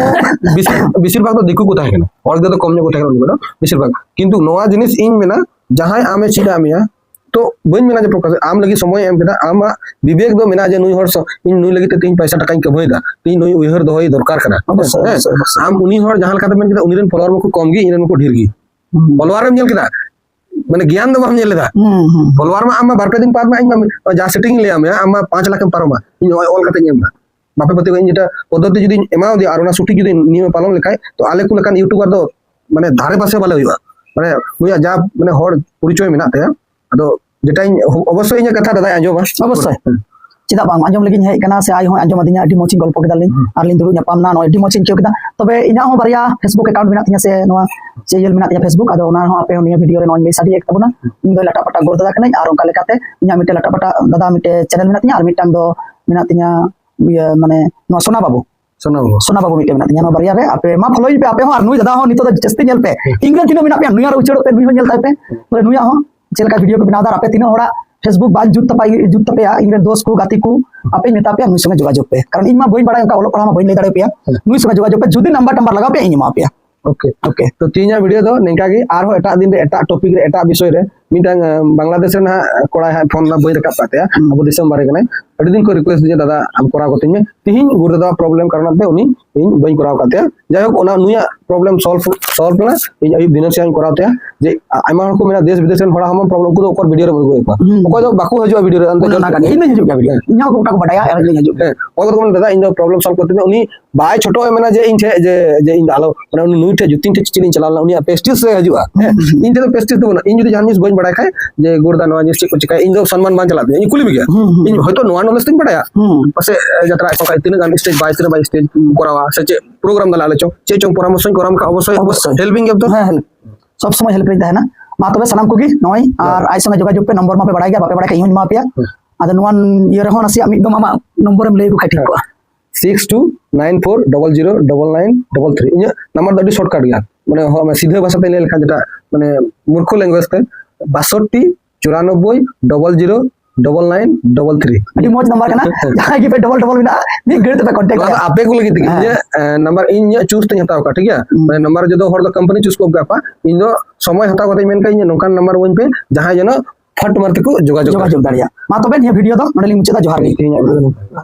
ᱵᱮᱥᱤᱨ, ᱵᱮᱥᱤᱨ ᱵᱷᱟᱜᱽ ᱫᱚ ᱫᱤᱠᱩ ᱠᱚ ᱛᱟᱦᱮᱸ ᱠᱟᱱᱟ, ᱦᱚᱲ ᱫᱚ ᱠᱚᱢ ᱧᱚᱜ ᱠᱚ ᱛᱟᱦᱮᱸ ᱠᱟᱱᱟ ᱩᱱᱠᱩ ᱫᱚ ᱵᱮᱥᱤᱨ ᱵᱷᱟᱜᱽ᱾ ᱠᱤᱱᱛᱩ ᱱᱚᱣᱟ ᱡᱤᱱᱤᱥ ᱤᱧ ᱢᱮᱱᱟ, ᱡᱟᱦᱟᱸᱭ ᱟᱢᱮ ᱪᱮᱫ ᱟᱫ ᱢᱮᱭᱟ, ᱛᱚ ᱵᱟᱹᱧ ᱢᱮᱱᱟ ᱡᱮ ᱯᱨᱚᱠᱟᱥ ᱟᱢ ᱞᱟᱹᱜᱤᱫ ᱥᱚᱢᱚᱭ ᱮ ᱮᱢ ᱠᱮᱫᱟ, ᱟᱢᱟᱜ ᱵᱤᱵᱮᱠ ᱫᱚ ᱢᱮᱱᱟᱜᱼᱟ ᱡᱮ ᱱᱩᱭ ᱦᱚᱲ ᱥᱚ-, ᱤᱧ ᱱᱩᱭ ᱞᱟᱹᱜᱤᱫ ᱛᱮ ᱛᱮᱦᱮᱧ ᱯᱚᱭᱥᱟ ᱴᱟᱠᱟᱧ ᱠᱟᱹᱢᱦᱟᱹᱭᱮᱫᱟ, ᱛᱮᱦᱮᱧ ᱱᱩᱭ ᱩᱭᱦᱟᱹᱨ ᱫᱚᱦᱚᱭ ᱫᱚᱨᱠᱟᱨ ᱠᱟᱱᱟ᱾ ᱚᱵᱚᱥᱥᱳᱭ, ᱦᱮᱸ? ᱚᱵᱚᱥᱥᱳᱭ, ᱚᱵᱚᱥᱥᱳᱭ᱾ ᱟᱢ ᱩᱱᱤ ᱦᱚᱲ ᱡᱟᱦᱟᱸ ᱞᱮᱠᱟᱛᱮ ᱢᱮᱱ ᱠᱮᱫᱟ, ᱩᱱᱤ ᱨᱮᱱ follower ᱢᱟᱠᱚ ᱠᱚᱢ ᱜᱮ, ᱤᱧ ᱨᱮᱱ ᱢᱟᱠᱚ ᱰᱷᱮᱨ ᱜᱮ᱾ ᱦᱩᱸ᱾ Follower ᱮᱢ ᱧᱮᱞ ᱠᱮᱫᱟ, ᱢᱟᱱᱮ ᱜᱮᱭᱟᱱ ᱫᱚ ᱵᱟᱢ ᱧᱮᱞ ᱞᱮᱫᱟ᱾ ᱦᱩᱸ, ᱦᱩᱸ᱾ Follower ᱢᱟ ᱟᱢ ᱢᱟ ᱵᱟᱨ ᱯᱮ ᱫᱤᱱ ᱯᱟᱨ ᱢᱟ ᱤᱧ ᱢᱟ ᱡᱟ setting ᱤᱧ ᱞᱟᱹᱭᱟᱢ ᱢᱮᱭᱟ, ᱟᱢ ᱢᱟ ᱯᱟᱸᱪ ᱞᱟᱠᱷ ᱮᱢ ᱯᱟᱨᱚᱢᱟ, ᱤᱧ ᱱᱚᱜᱼᱚᱭ ᱚᱞ ᱠᱟᱛᱮ ᱤᱧ ᱮᱢ ᱮᱫᱟ᱾ ᱵᱟᱯᱮ ᱯᱟᱹᱛᱭᱟᱹᱣ, ᱤᱧ ᱡᱮᱴᱟ ᱯᱚᱫᱽᱫᱷᱚᱛᱤ ᱡᱩᱫᱤᱧ ᱮᱢᱟᱣᱟᱫᱮᱭᱟ ᱟᱨ ᱚᱱᱟ ᱥᱚᱴᱷᱤᱠ ᱡᱩᱫᱤ ᱱᱤᱭᱚᱢᱮ ᱯᱟᱞᱚᱱ ᱞᱮᱠᱷᱟᱡ, ᱛᱚ ᱟᱞᱮ ᱠᱚ ᱞᱮᱠᱟᱱ YouTuber ᱫᱚ ᱢᱟᱱᱮ ᱫᱷᱟᱨᱮ ᱯᱟᱥᱮ ᱵᱟᱞᱮ ᱦᱩᱭᱩᱜᱼᱟ᱾ ᱢᱟᱱᱮ ᱩᱱᱤᱭᱟᱜ ᱡᱟ ᱢᱟᱱᱮ ᱦᱚᱲ ᱯᱚᱨᱤᱪᱚᱭ ᱢᱮᱱᱟᱜ ᱛᱟᱭᱟ, ᱟᱫᱚ ᱡᱮᱴᱟᱧ, ᱚᱵᱚᱥᱥᱳᱭ ᱤᱧᱟᱹᱜ ᱠᱟᱛᱷᱟ ᱫᱟᱫᱟᱭ ᱟᱸᱡᱚᱢᱟ᱾ ᱚᱵᱚᱥᱥᱳᱭ᱾ ᱪᱮᱫᱟᱜ ᱵᱟᱝ, ᱟᱸᱡᱚᱢ ᱞᱟᱹᱜᱤᱫ ᱤᱧ ᱦᱮᱡ ᱟᱠᱟᱱᱟ, ᱥᱮ ᱟᱡ ᱦᱚᱸᱭ ᱟᱸᱡᱚᱢ ᱟᱹᱫᱤᱧᱟ, ᱟᱹᱰᱤ ᱢᱚᱡᱽ ᱤᱧ ᱜᱚᱞᱯᱚ ᱠᱮᱫᱟ ᱞᱤᱧ, ᱟᱨ ᱞᱤᱧ ᱫᱩᱲᱩᱵ ᱧᱟᱯᱟᱢ ᱮᱱᱟ, ᱱᱚᱜᱼᱚᱭ ᱟᱹᱰᱤ ᱢᱚᱡᱽ ᱤᱧ ᱟᱹᱭᱠᱟᱹᱣ ᱠᱮᱫᱟ᱾ ᱛᱚᱵᱮ ᱤᱧᱟᱹᱜ ᱦᱚᱸ ᱵᱟᱨᱭᱟ Facebook account ᱢᱮᱱᱟᱜ ᱛᱤᱧᱟ, ᱥᱮ ᱱᱚᱣᱟ ᱪᱮ ᱤᱭᱟᱹ ᱢᱮᱱᱟᱜ ᱛᱤᱧᱟ Facebook, ᱟᱫᱚ ᱚᱱᱟ ᱦᱚᱸ ᱟᱯᱮ ᱦᱚᱸ ᱱᱤᱭᱟᱹ video ᱨᱮ ᱱᱚᱣᱟᱧ ᱞᱟᱹᱭ ᱥᱟᱰᱮᱭᱮᱫ ᱛᱟᱵᱚᱱᱟ᱾ ᱤᱧ ᱫᱚ ᱞᱟᱴᱟ ᱯᱟᱴᱟ ᱜᱚᱲ ᱫᱟᱫᱟ ᱠᱟᱹᱱᱟᱹᱧ, ᱟᱨ ᱚᱱᱠᱟ ᱞᱮᱠᱟᱛᱮ ᱤᱧᱟᱹᱜ ᱢᱤᱫᱴᱮᱱ ᱞᱟᱴᱟ ᱯᱟᱴᱟ ᱫᱟᱫᱟ ᱢᱤᱫᱴᱮᱱ channel ᱢᱮᱱᱟᱜ ᱛᱤᱧᱟ, ᱟᱨ ᱢᱤᱫᱴᱟᱝ ᱫᱚ ᱢᱮᱱᱟᱜ ᱛᱤᱧᱟ ᱤᱭᱟᱹ ᱢᱟᱱᱮ ᱱᱚᱣᱟ ᱥᱳᱱᱟ ᱵᱟᱹᱵᱩ᱾ ᱥᱳᱱᱟ ᱵᱟᱹᱵᱩ᱾ ᱥᱳᱱᱟ ᱵᱟᱹᱵᱩ ᱢᱤᱫᱴᱮᱱ ᱢᱮᱱᱟᱜ ᱛᱤᱧᱟ, ᱱᱚᱣᱟ ᱵᱟᱨᱭᱟ ᱨᱮ ᱟᱯᱮ ᱢᱟ follow ᱤᱧ ᱯᱮ, ᱟᱯᱮ ᱦᱚᱸ, ᱟᱨ ᱱᱩᱭ ᱫᱟᱫᱟ ᱦᱚᱸ ᱱᱤᱛᱚᱜ ᱫᱚ ᱡᱟᱹᱥᱛᱤ ᱧᱮᱞ ᱯᱮ᱾ ᱤᱧ ᱨᱮᱱ ᱛᱤᱱᱟᱹᱜ ᱢᱮᱱᱟᱜ ᱯᱮᱭᱟ, ᱱᱩᱭ ᱟᱨ ᱩᱪᱟᱹᱲᱚᱜ ᱯᱮ, ᱱᱩᱭ ᱦᱚᱸ ᱧᱮᱞ ᱛᱟᱭ ᱯᱮ᱾ ᱵᱚᱞᱮ ᱱᱩᱭᱟᱜ ᱦᱚᱸ ᱪᱮᱫ ᱞᱮᱠᱟ video ᱠᱚ ᱵᱮᱱᱟᱣ ᱮᱫᱟ, ᱟᱨ ᱟᱯᱮ ᱛᱤᱱᱟᱹᱜ ᱦᱚᱲᱟᱜ Facebook ᱵᱟᱝ ᱡᱩᱛ ᱛᱟᱯᱮ, ᱡᱩᱛ ᱛᱟᱯᱮᱭᱟ, ᱤᱧ ᱨᱮᱱ ᱫᱳᱥ ᱠᱚ, ᱜᱟᱛᱮ ᱠᱚ, ᱟᱯᱮᱧ ᱢᱮᱛᱟ ᱯᱮᱭᱟ, ᱱᱩᱭ ᱥᱚᱸᱜᱮ ᱡᱳᱜᱟᱡᱳᱜᱽ ᱯᱮ, ᱠᱟᱨᱚᱱ ᱤᱧ ᱢᱟ ᱵᱟᱹᱧ ᱵᱟᱲᱟᱭ, ᱚᱱᱠᱟ ᱚᱞᱚᱜ ᱯᱟᱲᱦᱟᱜ ᱢᱟ ᱵᱟᱹᱧ ᱞᱟᱹᱭ ᱫᱟᱲᱮᱭᱟᱯᱮᱭᱟ᱾ ᱱᱩᱭ ᱥᱚᱸᱜᱮ ᱡᱳᱜᱟᱡᱳᱜᱽ ᱯᱮ, ᱡᱩᱫᱤ number ᱴᱟᱢᱵᱟᱨ ᱞᱟᱜᱟᱣ ᱯᱮᱭᱟ, ᱤᱧ ᱮᱢᱟ ᱯᱮᱭᱟ᱾ Okay, okay. ᱛᱚ ᱛᱮᱦᱮᱧᱟᱜ ᱵᱷᱤᱰᱤᱭᱳ ᱫᱚ ᱱᱤᱝᱠᱟ ᱜᱮ, ᱟᱨᱦᱚᱸ ᱮᱴᱟᱜ ᱫᱤᱱ ᱨᱮ ᱮᱴᱟᱜ ᱴᱚᱯᱤᱠ ᱨᱮ ᱮᱴᱟᱜ ᱵᱤᱥᱚᱭ ᱨᱮ ᱢᱤᱫᱴᱟᱝ ᱵᱟᱝᱞᱟᱫᱮᱥ ᱨᱮ ᱱᱟᱦᱟᱜ ᱠᱚᱲᱟᱭ ᱦᱟᱸᱜ ᱯᱷᱳᱱ ᱫᱟ, ᱵᱟᱹᱧ ᱨᱟᱠᱟᱵ ᱠᱟᱜ ᱛᱟᱭᱟ᱾ ᱟᱵᱚ ᱫᱤᱥᱚᱢ ᱵᱟᱨᱦᱮ ᱠᱟᱱᱟᱭ᱾ ᱟᱹᱰᱤ ᱫᱤᱱ ᱠᱷᱚᱱ ᱨᱤᱠᱩᱭᱮᱥᱴ ᱡᱮ ᱫᱟᱫᱟ ᱟᱢ ᱠᱚᱨᱟᱣ ᱠᱟᱹᱛᱤᱧ ᱢᱮ᱾ ᱛᱤᱦᱤᱧ ᱜᱩᱨᱩ ᱫᱟᱫᱟ ᱯᱨᱚᱵᱞᱮᱢ ᱠᱟᱨᱚᱱ ᱛᱮ ᱩᱱᱤ ᱤᱧ ᱵᱟᱹᱧ ᱠᱚᱨᱟᱣ ᱠᱟᱫ ᱛᱟᱭᱟ᱾ ᱡᱟᱭᱦᱳᱠ, ᱚᱱᱟ ᱱᱩᱭᱟᱜ ᱯᱨᱚᱵᱞᱮᱢ ᱥᱚᱞᱵᱷ ᱥᱚᱞᱵᱷ ᱞᱮᱱᱟ᱾ ᱤᱧ ᱟᱹᱭᱩᱵ ᱫᱷᱤᱱᱟᱹᱱ ᱥᱮᱫ ᱤᱧ ᱠᱚᱨᱟᱣ ᱛᱟᱭᱟ᱾ ᱡᱮ ᱟᱭᱢᱟ ᱦᱚᱲ ᱠᱚ ᱢᱮᱱᱟ ᱫᱮᱥ ᱵᱤᱫᱮᱥ ᱨᱮᱱ ᱦᱚᱲ ᱦᱚᱸ ᱯᱨᱚᱵᱞᱮᱢ, ᱩᱱᱠᱩ ᱫᱚ ᱚᱠᱚᱭ ᱵᱷᱤᱰᱤᱭᱳ ᱨᱮ ᱵᱟᱹᱧ ᱟᱹᱜᱩᱭᱮᱫ ᱠᱚᱣᱟ᱾ ᱚᱠᱚᱭ ᱫᱚ ᱵᱟᱠᱚ ᱦᱤᱡᱩᱜᱼᱟ ᱵᱷᱤᱰᱤᱭᱳ ᱨᱮ᱾ ᱚᱱᱛᱮ ᱤᱧ ᱦᱚᱸ ᱜᱚᱴᱟ ᱠᱚ ᱵᱟᱰᱟᱭᱟ, ᱟᱨ ᱤᱧ ᱦᱤᱡᱩᱜ ᱜᱮᱭᱟ᱾ ᱦᱮᱸ, ᱚᱠᱚᱭ ᱫᱚᱠᱚ ᱢᱮᱱᱟ ᱫᱟᱫᱟ ᱤᱧ ᱫᱚ ᱯᱨᱚᱵᱞᱮᱢ ᱥᱚᱞᱵᱷ ᱠᱟᱛᱤᱧ ᱢᱮ᱾ ᱩᱱᱤ ᱵᱟᱭ ᱪᱷᱳᱴᱳ ᱢᱮᱱᱟ ᱡᱮ ᱤᱧ ᱴᱷᱮᱡ ᱡᱮ, ᱡᱮ ᱤᱧ ᱫᱚ ᱟᱞᱚ, ᱢᱟᱱᱮ ᱩᱱᱤ ᱱᱩᱭ ᱴᱷᱮᱡ ᱡᱩᱛᱤᱱ ᱴᱷᱮᱡ ᱪᱮᱫ ᱤᱧ ᱪᱟᱞᱟᱣ ᱞᱮᱱᱟ, ᱩᱱᱤᱭᱟᱜ ᱯᱮᱥᱴᱤᱡ ᱨᱮ ᱦᱤᱡᱩᱜᱼᱟ᱾ ᱦᱮᱸ, ᱤᱧ ᱴᱷᱮᱡ ᱫᱚ ᱯᱮᱥᱴᱤᱡ ᱫᱚ ᱵᱟᱹᱱᱩᱜᱼᱟ᱾ ᱤᱧ ᱡᱩᱫᱤ ᱡᱟᱦᱟᱱ ᱡᱤᱱᱤᱥ ᱵᱟᱹᱧ ᱵᱟᱲᱟᱭ ᱠᱷᱟᱡ ᱡᱮ ᱜᱩᱨᱩ ᱫᱟ ᱱᱚᱣᱟ ᱡᱤᱱᱤᱥ ᱪᱮᱫ ᱠᱚ ᱪᱤᱠᱟᱹᱭᱟ, ᱤᱧ ᱫᱚ ᱥᱚᱱᱢᱟᱱ ᱵᱟᱝ ᱪᱟᱞᱟᱜ ᱛᱤᱧᱟ᱾ ᱤᱧ ᱦᱚᱭᱛᱳ ᱱᱚᱣᱟ ᱱᱚᱞᱮᱡᱽ ᱛᱤᱧ ᱵᱟᱲᱟᱭᱟ, ᱯᱟᱥᱮᱡ ᱡᱟᱛᱨᱟ ᱮᱠᱷᱚᱱ ᱠᱷᱟᱡ ᱛᱤᱱᱟᱹᱜ ᱜᱟᱱ ᱥᱴᱮᱡ ᱵᱟᱭ ᱛᱤᱱᱟᱹᱜ ᱵᱟᱭ ᱥᱴᱮᱡ ᱠᱚᱨᱟᱣᱟ, ᱥᱮ ᱪᱮᱫ ᱯᱨᱳᱜᱨᱟᱢ ᱫᱟᱞᱮ ᱟᱞᱮ ᱪᱚᱝ, ᱪᱮᱫ ᱪᱚᱝ ᱯᱚᱨᱟᱢᱚᱨᱥᱚᱧ ᱠᱚᱨᱟᱣ ᱠᱷᱟᱡ ᱚᱵᱚᱥᱥᱳᱭ ᱚᱵᱚᱥᱥᱳᱭ᱾ ᱦᱮᱞᱯᱤᱝ ᱜᱮᱭᱟ ᱛᱚ᱾ ᱦᱮᱸ, ᱦᱮᱞᱯ᱾ ᱥᱚᱵ ᱥᱚᱢᱚᱭ ᱦᱮᱞᱯ ᱨᱮᱧ ᱛᱟᱦᱮᱱᱟ᱾ ᱢᱟ ᱛᱚᱵᱮ ᱥᱟᱱᱟᱢ ᱠᱚᱜᱮ ᱱᱚᱜᱼᱚᱭ ᱟᱨ ᱟᱡ ᱥᱚᱸᱜᱮ ᱡᱳᱜᱟᱡᱳᱜᱽ ᱯᱮ, ᱱᱚᱢᱵᱚᱨ ᱢᱟᱯᱮ ᱵᱟᱲᱟᱭ ᱜᱮᱭᱟ, ᱵᱟᱯᱮ ᱵᱟᱲᱟᱭ ᱠᱷᱟᱡ ᱤᱧ ᱦᱚᱸᱧ ᱮᱢᱟ ᱯᱮᱭᱟ᱾ ᱟᱫᱚ ᱱᱚᱣᱟ ᱤᱭᱟᱹ ᱨᱮᱦᱚᱸ ᱱᱟᱥᱮᱭᱟᱜ ᱢᱤᱫ ᱫᱚᱢ ᱟᱢᱟᱜ ᱱᱚᱢᱵᱚᱨᱮᱢ ᱞᱟᱹᱭ ᱟᱠᱚ ᱠᱷᱟᱡ ᱴᱷᱤᱠ ᱠᱚᱜᱼᱟ᱾ Six two nine four double zero double nine double three. ᱤᱧᱟᱹᱜ ᱱᱟᱢᱵᱟᱨ ᱫᱚ ᱟᱹᱰᱤ ᱥᱚᱨᱴᱠᱟᱴ ᱜᱮᱭᱟ, ᱢᱟᱱᱮ ᱦᱚ-, ᱢᱟᱱᱮ ᱥᱤᱫᱷᱟᱹ ᱵᱷᱟᱥᱟ ᱛᱮ ᱞᱟᱹᱭ ᱞᱮᱠᱷᱟᱱ ᱡᱮᱴᱟ ᱢᱟᱱᱮ ᱢᱩᱨᱠᱷᱩ ᱞᱮᱝᱜᱩᱭᱮᱡᱽ ᱛᱮ, ᱵᱟᱥᱚᱴᱴᱤ ᱪᱩᱨᱟᱱᱚᱵᱵᱳᱭ double zero double nine double three. ᱟᱹᱰᱤ ᱢᱚᱡᱽ ᱱᱟᱢᱵᱟᱨ ᱠᱟᱱᱟ᱾ ᱡᱟᱦᱟᱸᱭ ᱜᱮᱯᱮ ᱰᱚᱵᱚᱞ ᱰᱚᱵᱚᱞ ᱢᱮᱱᱟᱜᱼᱟ, ᱢᱤᱫ ᱜᱷᱟᱹᱲᱤᱡ ᱛᱮᱯᱮ ᱠᱚᱱᱴᱮᱠᱴ ᱱᱚᱣᱟ ᱫᱚ ᱫᱟᱲᱮᱭᱟᱜᱼᱟ᱾ ᱟᱯᱮ ᱠᱚ ᱞᱟᱹᱜᱤᱫ ᱛᱮᱜᱮ᱾ ᱦᱮᱸ᱾ ᱤᱧᱟᱹᱜ, ᱮ, ᱱᱟᱢᱵᱟᱨ ᱤᱧ ᱤᱧᱟᱹᱜ ᱪᱩᱡᱽ ᱛᱮᱧ ᱦᱟᱛᱟᱣ ᱠᱟᱜᱼᱟ, ᱴᱷᱤᱠ ᱜᱮᱭᱟ? ᱦᱩᱸ᱾ ᱢᱟᱱᱮ ᱱᱟᱢᱵᱟᱨ ᱡᱩᱫᱤ ᱦᱚᱲ ᱫᱚ ᱠᱳᱢᱯᱟᱱᱤ ᱪᱩᱡᱽ ᱠᱚ ᱮᱢ ᱠᱟᱜ ᱠᱚᱣᱟ, ᱤᱧ ᱫᱚ ᱥᱚᱢᱚᱭ ᱦᱟᱛᱟᱣ ᱠᱟᱛᱮ ᱢᱮᱱ ᱠᱟᱜ ᱤᱧ ᱱᱚᱝᱠᱟᱱ ᱱᱟᱢᱵᱟᱨ ᱤᱢᱟᱹᱧ ᱯᱮ, ᱡᱟᱦᱟᱸᱭ ᱡᱮᱱᱚ ᱯᱷᱚᱴ ᱢᱟᱨ ᱛᱮᱠᱚ ᱡᱳᱜᱟᱡᱳᱜᱽ ᱡᱳᱜᱟᱡᱳᱜᱽ ᱫᱟᱲᱮᱭᱟᱜ᱾ ᱢᱟ ᱛᱚᱵᱮ ᱱᱤᱭᱟᱹ ᱵᱷᱤᱰᱤᱭᱳ ᱫᱚ ᱱᱚᱰᱮ ᱞᱤᱧ ᱢᱩᱪᱟᱹᱫᱟ᱾ ᱡᱚᱦᱟᱨ ᱜᱮ᱾ ᱛᱮᱦᱮᱧᱟᱜ ᱵᱷᱤᱰᱤᱭᱳ ᱫᱚ᱾